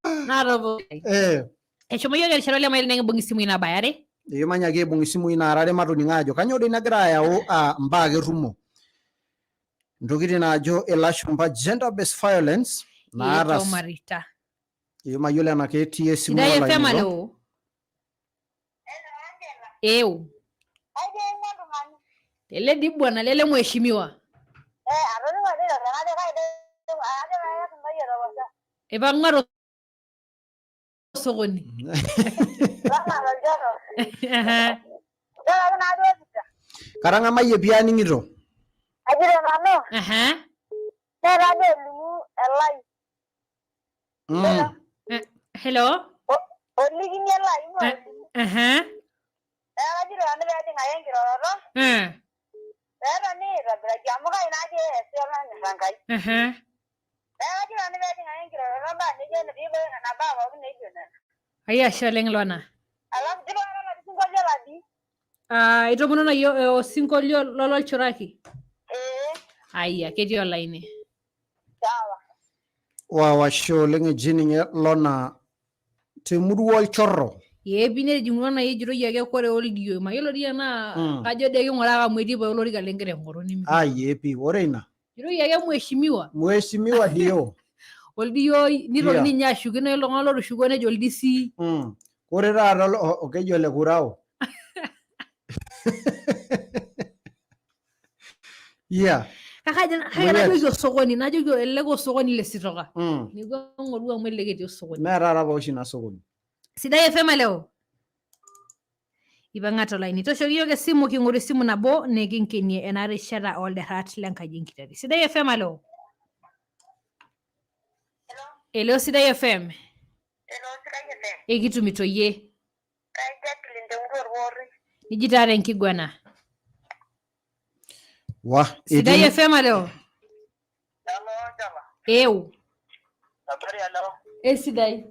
Naatopong'oki. Eh. Eshomo iyiook erishata oleng mayiolo nikibung isimui nabaya are. Ekimanya ake aibung isimui naara are matoning'o ajo kanyoo doi nagira ayau ah, mbaa ake kumok. Ntokitin naajo ilashumba gender based violence naata Ee, Marita. ee mayiolo enaa ketii esimu Sidai FM olaini. alo. Ew. Lele di bwana lele mheshimiwa. Ipang'ua to sokoni. Ehe. Katang'amayie pii aning'ito. Ajito nanu. Ehe. Netaa elimu elai. Hello. Olikini elai ime olimu. Ehe. Neeku kajito nanu peejing ake enkiroroto. Peetoni aitobiraki amu kai naake eesi olonyor Enkai. Ehe. Neeku kajito nanu peejing ake enkiroroto mbaa nijo piibooyo nena baa pookin naijo nena. Ai ashe oleng Lona. Alafu tipika oladi sinkolio ladi. Ah, itomono na iyio eh, osinkolio lololchoraki? Aya, ketii olaini. Wow, ashe oleng eji ninye Lona temurua olchorro. Ee pii netijing'utua nai ejitoi ake kore oldio. Mayiolo dii enaa kajo dii eking'uraa amu etii pooki olorika lingira aing'oru nimi. Ai ee pii ore ina. Ejitoi ake mheshimiwa. Mheshimiwa Dio. Oldio nitoki ninye ashukino iltung'anak lotushukuo nejo oldisi. Ore taata keji ole kurao. Yeah. Kake ajo kake Muriet. najoki osokoni, najoki elelek osokoni le Sitoka. Neeku aing'oru amu elelek etii osokoni. Mee taata pooshi ina sokoni. Sidai FM leo. Ipang'a tolaini. Tooshoki iyiook esimu king'oru esimu nabo nikinkenie ena rishata olderrat lenkaji enkitati. Sidai FM alo. Hello Sidai FM. Ekitumito yie. Niji taa tenkiguana. Wa, Sidai etii- FM alo. Eu. Esidai.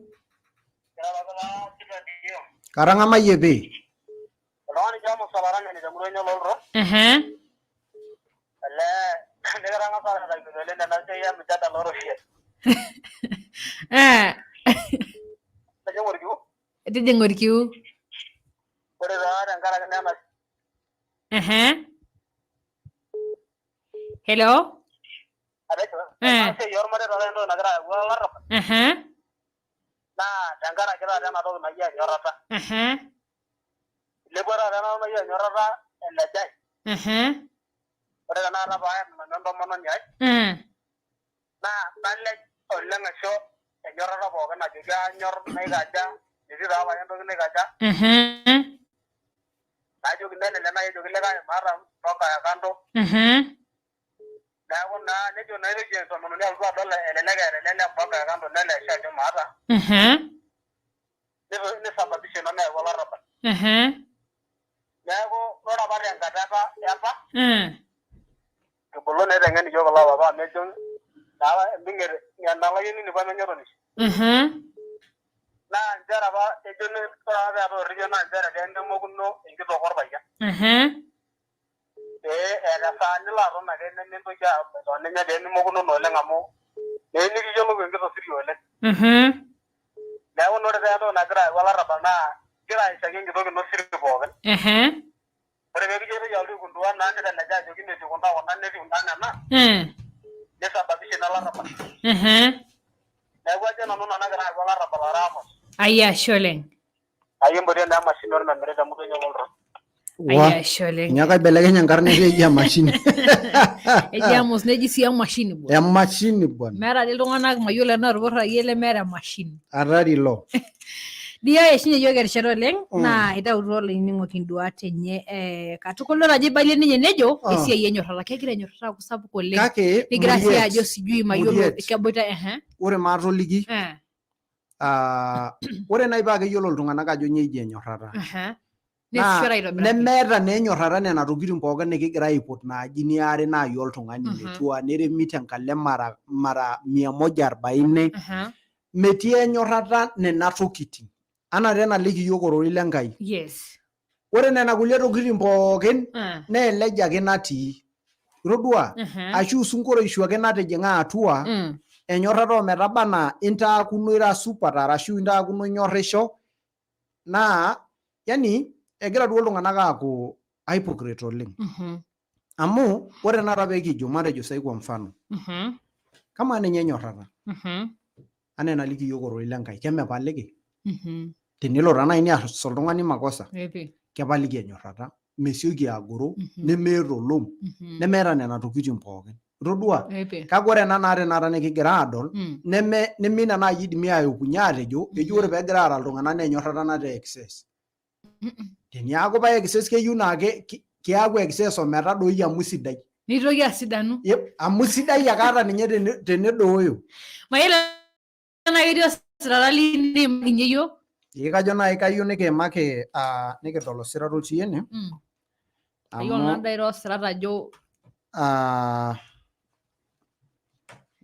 Katang'amayie pii. Oltung'ani James Olaranyani temurua enye ololturo. Ehe. Olee nikitang'asa aitayiolo oleng tena siai e mjadala ooropiyiani. Eh, Tijing'a orkiu. tijing'a orkiu. Ore taa tenkaraki naa ena Ehe. Hello. atejo Eh. ena siai ormareita taata entoki nagira ayau olarrabal Ehe. naa tenkaraki taata ena toki naji enyorrata. Ehe. Ilepua taata ena toki naji enyorrata elejai. Ehe. Ore tenakata paaen nanu entomononi ai Eh. naa nalej oleng aisho enyorrata pookin ajoki anyorr naikaja etii taa pae entoki naikaja Ehe. najoki nelelek naaji ejoki likae maata mpango ya kando Ehe. neeku naa nejo naa aitoki entomononi alotu adol elelek eeta ele lee mpango ya kando nelo aisho ajo maata Ehe. Nisababisha ina meyau olarrabal Ehe. neeku ore apa tenkata apa apa Eh. kibulu neiteng'en iyiook kulo papa amu ejo naa ming'et enalayioni nipa menyotonisho Ehe. naa nchere apa ejo ore apa peetae orripio naa nchere pee memokuno enkitok orpayian Ehe. pee eeta esaa nilo aton ake nemintoki aboita oninye pee mimokunono oleng amu meyieu nikiyiolou enkitok siri oleng Ehe. neeku naa ore taata entoki nagira ayau olarrabal naa igira aishaki enkitok ino siri pookin Ehe. ore pee kijo aitoki alotu aigundua naa niteleja ajoki metiu kunda kuna netiu inda nena Eh. nisababisha ina olarrabal Ehe. neeku ajo nanu ina nagira ayau olarrabal ara Amos Ai ashe oleng. ayie mpotie naa emashini ormemere temurua enye ololturo Wa, Ai ashe oleng. inyaaka aibelekeny enkarna ekeji emashini. Eji Amos neji sii emashini bwana. Emashini bwana. Meeta dii iltung'anak mayiolo enaa orpurrayie lemeeta emashini. Hatari ilo. Dio eishunye yiok erishata oleng Mm. naa itautuo olainining'ok induat enye eh, katukul dol ajo eibalie ninye nejo Ah. esiai enyorrata kegira enyorrata aaku sapuk oleng Kake, negira sii Muriet, ajo sijui mayiolo Muriet. keboita ehe Ore maatoliki, eh, ah, ore nai paa keyiolo iltung'anak ajo nyoo eji enyorrata. ehe Naa neesishore aitobiraki nemeeta naa enyorrata nena tokitin pookin nikigira aipot naaji niare naaji oltung'ani letua neremi tenkalem mara mara mia moja arobaini Ehe. metii enyorrata nena tokitin anaa taa enaliki iyiook ororei le Nkai yes ore nena kulie tokitin pookin Eh. naa eleja ake natii itodua Ehe. ashu sunkureishu ake natijing'a atua Mm. enyorrata ometaba anaa intaakuno ira supat arashu intaakuno inyorrisho naa yani egira duo iltung'anak aaku hypocrite oleng Mhm. amu ore tenakata pekijo matejo sai kwa mfano Mhm. kamaa ninye enyorrata Mhm. anaa enaliki iyiook ororei le Nkai kemepaliki Mhm. tenelo taa nai nias oltung'ani makosa Epi. kepaliki enyorrata mesioki agoro Mhm. nemeeta olom Mhm. nemeeta nena tokitin pookin itodua Epi. kake ore ena naa tenakata nikigira aadol Mm. neme neme ina naaji idimi ayokunye aatejo eji ore peegira aara iltung'anak naa enyorrata nataa excess teniaku pae excess keyieu naa keaku excess ometadoi amu sidai Nitoki asidanu. Yep, amu sidai ake ata ninye tenedooyo Mayiolo tenaa ketii osirata liimakinye yiok. Ee kajo naaji kayieu nikiimaki ah, nikidol osirata otii ene Mm. Ayiolo amu naa daira osirat ajo ah,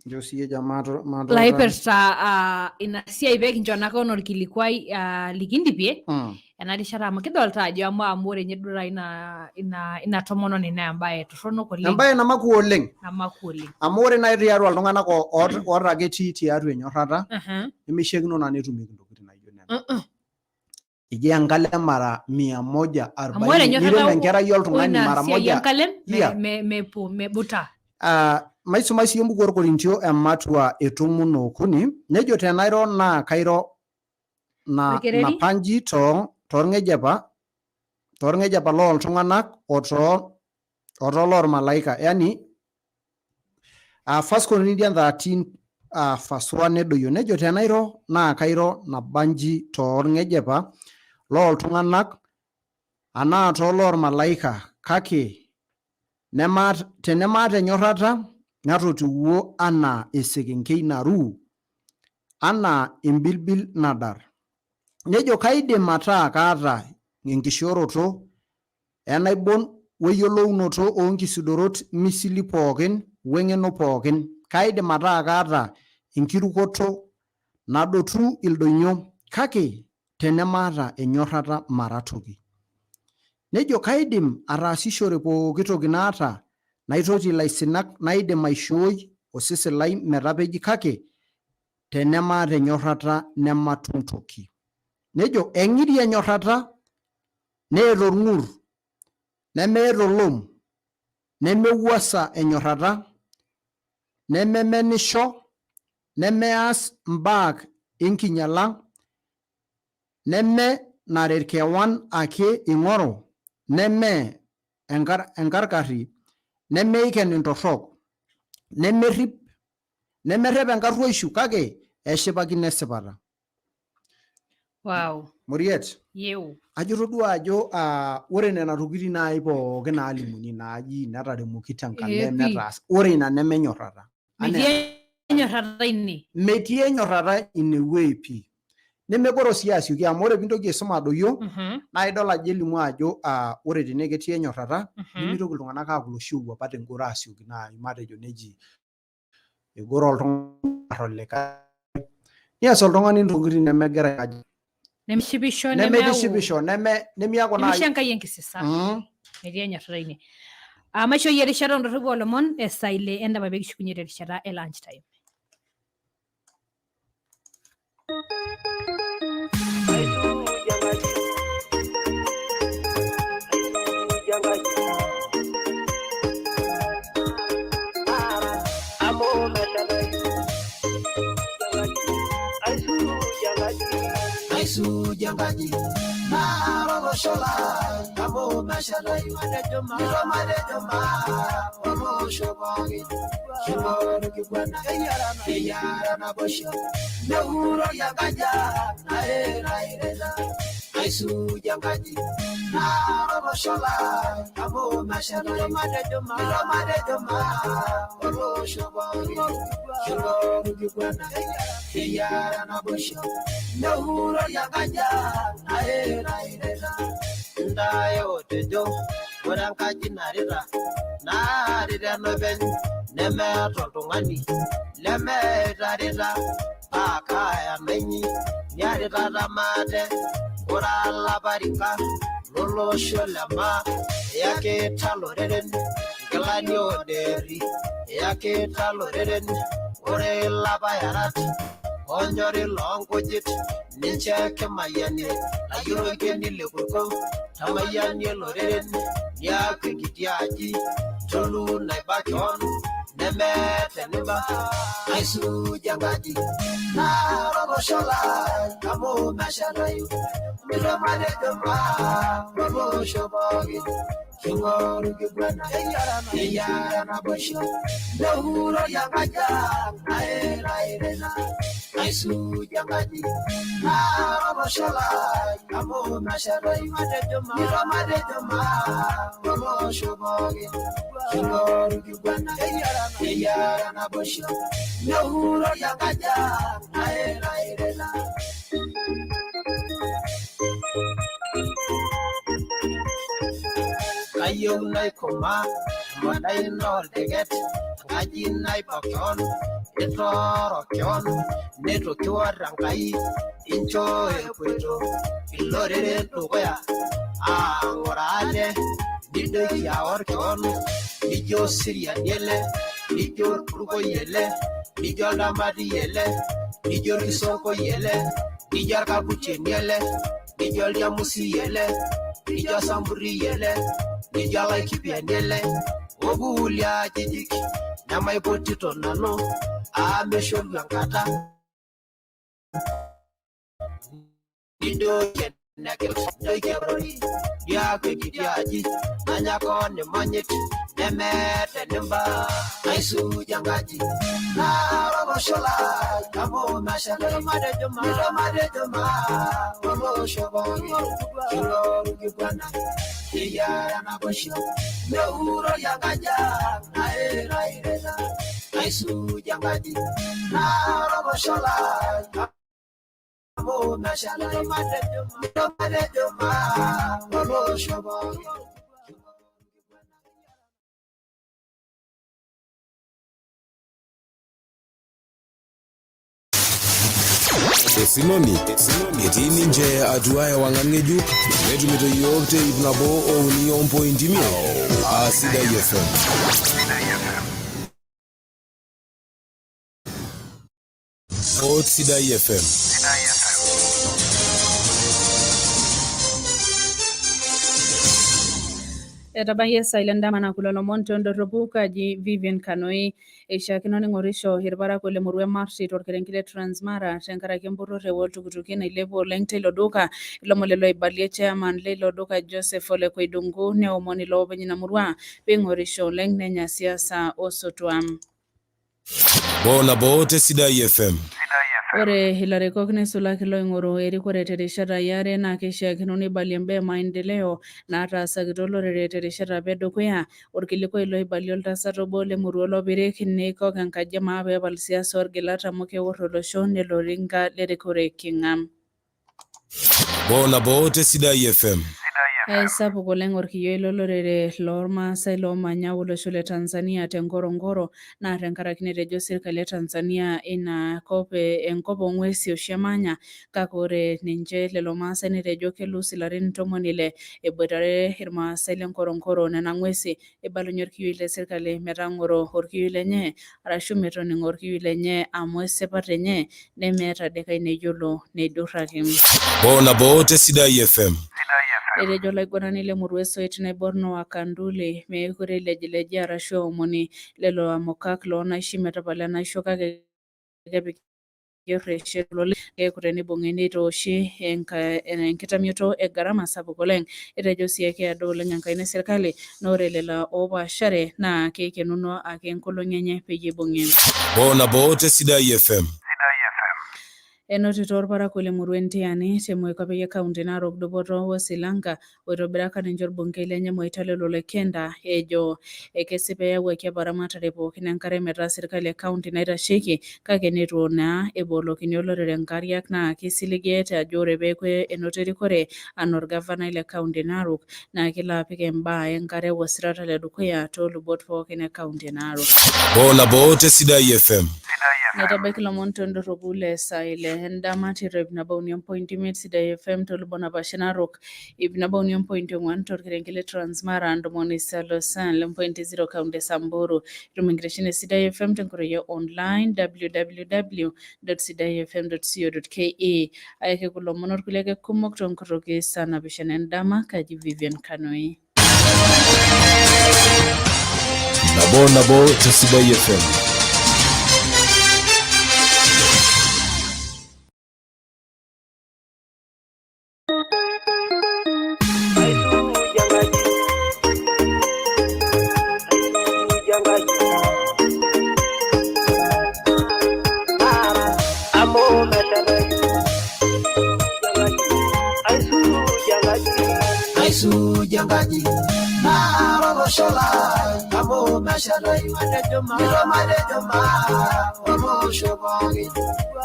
njo siiyie jamaa maatutaki. laipirta ah, ina siai pee kincho naake anaa orkilikuai ah, likindipie ena rishata amu kidolta ajo amu amu ore ninye duo taata ina ina ina tomononi naa embae torronok oleng Embae namaku oleng namaku oleng. amu ore naaji tiatua iltung'anak oota ketii tiatua enyorrata Aha. nemeishiakino naa netumieki intokitin naijo nena. Uh-uh. Eji enkalem mara mia moja Amu ore arobaini enyorrata nirem enkerai oltung'ani oina mara siai moja enkalem me- Yeah. mepuo mebuta. Ah, maisumai sii embuku orkorintio ematua e tomon okuni nejo tenairo naa kairo na Orkereri? napanji too torng'ejepa torng'ejepa looltung'anak o too o too loormalaika yani 1 Corinthians 13 verse 1 nedoyio nejo tenairo naa kairo nabanji toorng'ejepa looltung'anak anaa too loormalaika kake nemaat, tenemaata enyorrata natotiwuo anaa esekenkei naruu. anaa embilbil nadar. Nejo kaidim ataa kaata enkishooroto enaibon weyiolounoto oonkisudorot misili pookin weng'eno pookin. Kaidim ataa kaata enkirukoto nadotu ildonyio, kake tenemaata enyorrata mara toki. Nejo kaidim ataasishore pooki toki naata naitoti ilaisinak naidim aishooi osesen lai metapeji kake tenemaata enyorrata nematum toki. Nejo eng'iri enyorrata neeta olng'ur nemeeta olom nemewuasa enyorrata nememenisho nemeas imbaak enkinyala neme naret kewan ake eing'oru neme enkarkarri nemeiken intorrok nemerrip nemerrep enkarruoishu kake eshipakino esipata. Wow. Muriet. Yeu. Ajo todua ajo ore nena tokitin naai pookin naalimuni naaji netaremoki tenkalem netaas ore ina nemenyorrata. Metii enyorrata ine. Metii enyorrata ine wueji pii. Nemegoro sii asioki amu ore piintoki aisuma adoyio naa idol ajo elimu ajo ore tene ketii enyorrata nemitoki iltung'anak aaku iloshi oowuapa tengoro aasioki naai matejo neji egoro oltung'ani aar olikae nias oltung'ani intokitin nemegira ajo Nemishipisho nemeitishipisho neme nemiaku nemisho naai Enkai enkisisa. Metii enyorrata ine. Maishoo iyie erishata ondorropu oolomon esaa ile endama pee kishukunye terishata e lunch time. Aisuj enkaji naara olosho lai amu meshetayu nito matejo maa olosho pookin king'oru kiguana eyiara naboisho neurori enkaji ang nairairita aisuj enkaji naara olosho lai amu meshetayu nito matejo maa olosho pookin king'oru kiguana eyiara naboisho neurori enkaji ang nairairita ntae otejo ore enkaji narita naarita enopeny nemeeta oltung'ani lemeitarita paa kaaya nainyi niaritata maate ore alaparika lolosho le maa iyakita loreren nkilani oderri iyakita loreren ore ilapayarat onyori loonkujit ninche kimayianie layiolokeni lekurko tamayianie loreren niaku enkiti aji tolu naiba keon nemeeta eniba aisuj enkaji naara olosho lai amu meshetayu nito matejo maa olosho pookin king'oru kiguana eyiara naboisho neurori enkaji ang nairairita aisuj enkaji naara olosho lai amu meshetayu nito matejo maa olosho pookin king'oru kiguana eyiara naboisho neurori enkaji ang nairairita. Kayieu naikuma emodai noolteket enkaji naiba keon itooro keon neitu kior Enkai inchoo epuoito iloreren dukuya aang'oraa ate nidoiki aor keon nijo osiriani ele nijo orpurkoi ele nijo oldamati ele nijo orkisonkoi ele nijo orkaputieni ele nijo oljamusi ele nijo osamburi ele nijo olaikipiani ele okuulie ajijik nemaipotito nanu amu meshoru enkata nidoiki enekidoiki erori niaku enkiti aji nanya koon imonyit nemeeta enimba aisuj enkaji naara olosho lai amu meshetayu nito matejo maa olosho pookin king'oru kiguana eyiara naboisho neurori enkaji ang nairairita. Aisuj enkaji nara olosho lai amu meshala matejo maa olosho pooki. Esinoni etii ninche atua ewang'an ng'ejuk netumito iyiook te 103.5 aa Sidai FM. Ot Sidai FM. Etabayie esaa ile endama naa kulo lomon tondorropu kaji Vivian Kanoi. Eishiakino ning'orisho irparakuo le murua e Marti torkerenket le Transmara tenkaraki empurrore oltukutuki nailepua oleng teilo duka. Ilomon lelo oibalie chairman leilo duka Joseph Ole Koidungu neomon iloopeny ina murua peing'orisho oleng nenya siasa osotua. Nabo nabo te Sidai FM. Ore ilarikok neisulaki loing'oru erikore terishata yare naa keishiakino neibalie imbaa e maendeleo naataasakita olorere terishata apa edukuya. Orkilikuai loibalie oltasat obo lemurua Olopirik neikok enkaji e maa peepal siasa orgilat amu keor olosho nelo oringa lerikore king'a. Nabo nabo te Sidai FM. Aisapuk oleng orkiyioi lolorere loormaasai loomanya olosho le Tanzania te Ngorongoro naa tenkaraki netejo sirkali e Tanzania ina kop enkop oong'uesi oshi emanya kake ore ninche lelo maasai netejo kelus ilarin 60 eboitare irmaasai le Ngorongoro nena ng'uesi. Eibalunye orkiyioi le sirkali metang'oro orkiyioi lenye arashu metoning'o orkiyioi lenye amu esipata enye nemeeta dikae neyiolo neidurraki. Nabo nabo te Sidai FM. Etejo olaiguanani le murua e Soit Naibor Noah Kanduli meekure eilejileji arashu eomoni lelo amukak loonaishi metapala enaisho kake kepiki oreshet oleng keeku tenibung'i neitooshi enkitamioto e gharama sapuk oleng. Etejo sii ekeado oleng enkaina e serkali naa ore lelo oopaashare naa keikenuno ake nkolong'i enye peyie eibung'i. Nabo nabo te Sidai FM. Enotito orparakuo le murua e Ntiani te moikuape e kaunti Narok dupoto wo silanka oitobiraka ninche orbungei lenye Moitalel Ole Kenta ejo kesipa eyawuaki apa ramatare pookin enkare metaa serkali e kaunti naitasheki kake neitu naa ebolokini olorere nkariak naa keisiligiyete ajo ore peeku enoto erikore anaa orgavanai le kaunti Narok naa kelo apik embaa enkare osirata le dukuya toolubot pookin e kaunti Narok. Nabo nabo te Sidai FM. Naitabaiki ilomon tondorropu le saa ile endama tiatua 103.5 Sidai FM tolubot napaasha Narok, 103.4 torkerenket le Transmara, 97.0 kaunti e Samburu. Itum enkitesheni e Sidai FM tenkoitoi e online www.sidaifm.co.ke. Ayaki kulo omon orkulie ake kumok toonkorroki saa napishana endama. Kaji Vivian Kanoi. Nabo nabo te Sidai FM. Aisuj enkaji nara olosho lai amu meshalai matejo maa olosho pookin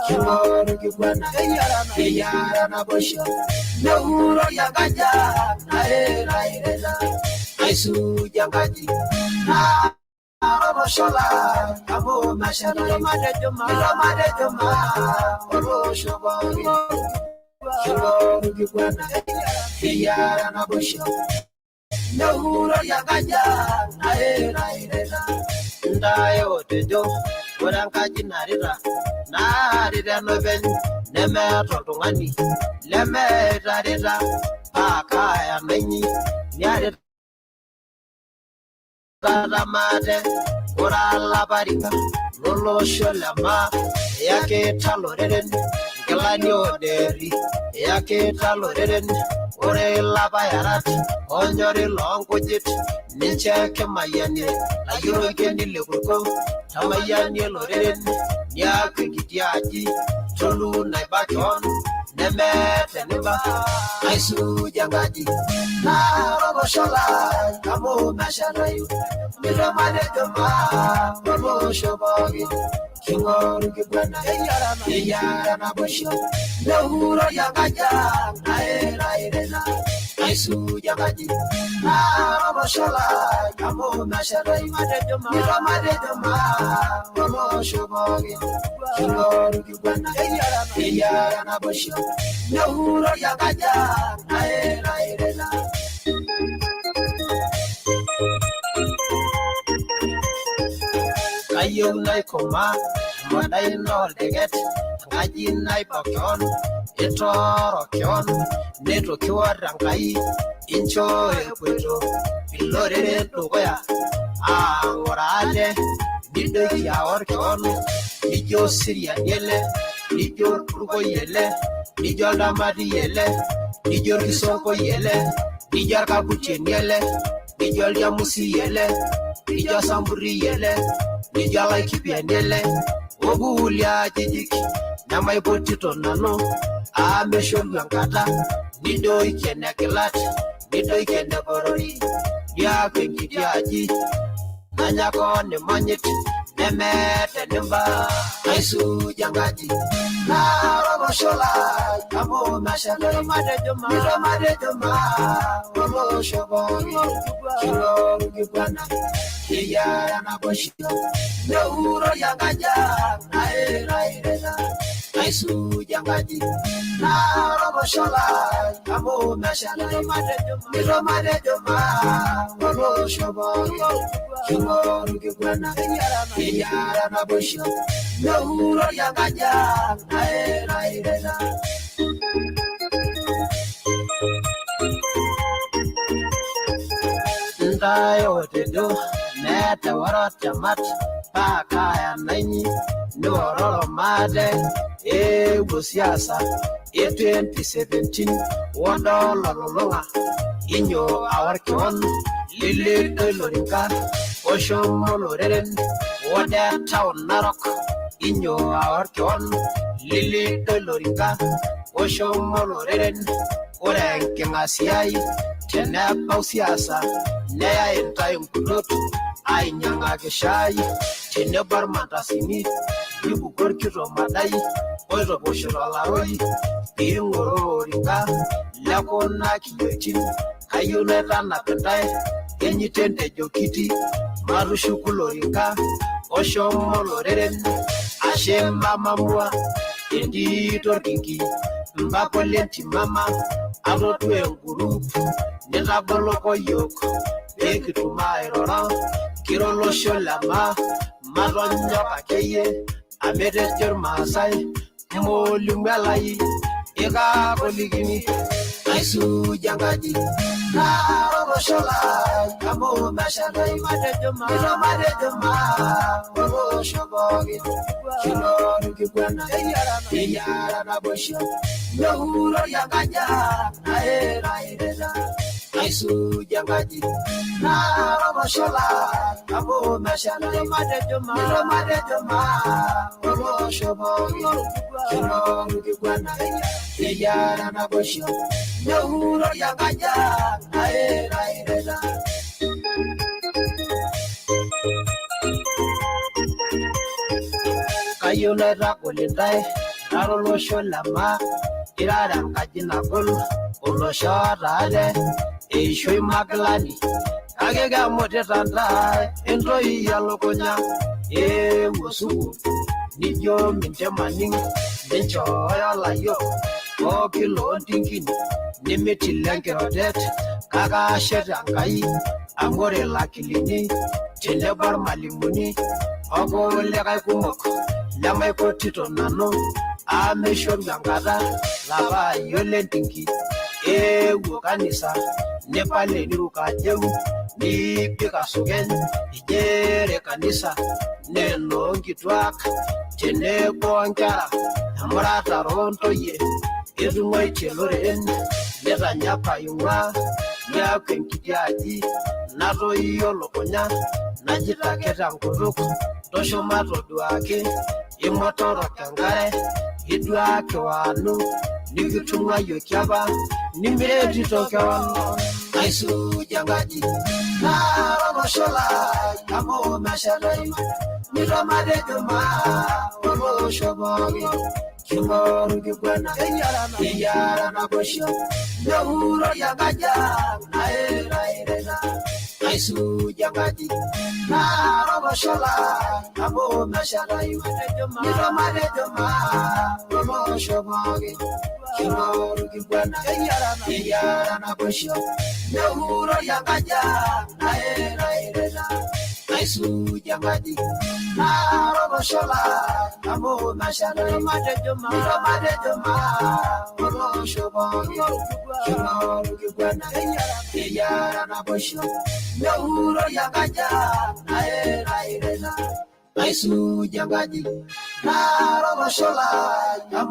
king'oru kiguana keyiara naboisho neurori enkaji nairairita aisuj enkaji nara olosho lai amu meshalai matejo maa olosho pookin king'oru kiguana keyiara naboisho neurori enkaji nairairita ntae otejo ore enkaji narita naarita enopeny nemeeta oltung'ani lemeitarita paa kaaya nainyi niarita maate ore alaparika lolosho le maa iyakita loreren nkilani ooderi iyakita loreren ore ilapayarat oonyori loonkujit ninche kimayianie layiolokeni lekurko tamayianie loreren niaku enkiti aji tolu naiba kewon. Nemeeta eniba naisuj enkaji nara olosho lai amu meshetayu mito matejo maa olosho pookin king'oru kiguana eyiara naboisho neurori enkaji ang nairairena naisuj enkaji nara olosho lai amu meshetayu mito matejo maa olosho pookin king'oru kiguana eyiara naboisho neurori enkaji ang nairairena. Kayieu naikoma emadai noolteket enkaji naiba kewon itooro kewon neitu kiwor Enkai inchoo epuoito iloreren dukuya aang'oraa ate nidoiki aor kewon nijo osiriani ele nijo orpurkoi ele nijo oldamati ele nijo orkisonkoi ele nijo orkaputieni ele nijo oldiamusi ele nijo osamburi ele nijo olaikipiani ele okuulie ajijik nemaipotito nanu amu eshoru enkata nidoiki enekilat nidoiki enekorori niaku enkiti aji nanya koon imonyit nemeeta enimba naisuj enkaji nara olosho lai amu meshetayu mito matejo maa olosho pookin king'oru kiguana eyiara naboisho neurori enkaji ang nairairena naisuj enkaji nara olosho lai amu meshetayu mito matejo maa olosho pookin king'oru kiguana eyiara naboisho neurori enkaji ang nairairena. Ntae otejo meeta eworot temat paa kaaya nainyi niwororo maate eewuo siasa e 2017 wodol olulung'a inyo aor kewon lilido ilorinka oshomo loreren wode town Narok inyo aor kewon lilido ilorinka oshomo loreren ore enking'asiai tenebau siasa neyai intae nkulot ainyang'aki shai tenebo ormandasini nibuko orkitomadai oitoposhito olaroi piing'oroo orinka lekuna kiyioitin kayieu naitanap intae enyito entejo kiti matushuku lorinka oshomo loreren ashe mamamua entito orkinki mpapa lentimama atodua engurup nitaboloko yiok peekitum airoro kiro olosho lemaa matonyok akeyie amu etejo irmaasai moolimu elai ikakolikini naisuj enkaji nara olosho lai amu meshetayu mito matejo maa olosho pookin king'oru kiguana eyiara naboisho neurori enkaji ang nairairena naisuj enkaji nara olosho lai amu meshetayu mito matejo maa olosho pookin king'oru kiguana eyiara naboisho neurori enkaji ang nairairena. Kayieu naitagol intae irara olosho lemaa irara enkaji nagol olosho oota ate eishoi makilani kake kemutita ntae entoi elukunya eewuo sukuul nijo mincho maning ninchooyo layiok pooki loontinkin nimitil enkirotet kake ashe Enkai amu ore lakilini tenebo ormalimuni okulikae kumok lemaipotito nanu amu eshoru enkata lapa ayiok lentinki eewuo kanisa nipal eniruka ajeu niipik asukeny ijere kanisa neenoo nkituak tenebo onkera emuratare oontoyie etung'uaitie loreren nitanyapa aing'uaa niaku enkiti aji natoyio lukunya najito ake tenkutuk tosho matoduaki imotorok enkare Iduake wanu nikitung'wayioki apa nimiretito kewon. Naisuj enkaji nara olosho lai amu meshetayu nito matejo maa olosho pookin. King'oru kiguana eyiara naboisho meurori enkaji ang nairairita. Naisuj enkaji nara olosho lai amu meshetayu nito matejo maa olosho pookin. King'oru kiguana eyiara naboisho meurori enkaji ang nairairita. Naisuj enkaji nara olosho lai amu meshetayu nito matejo maa olosho pookin. King'oru kiguana eyiara naboisho meurori enkaji ang nairairita. Naisuj enkaji nara olosho lai amu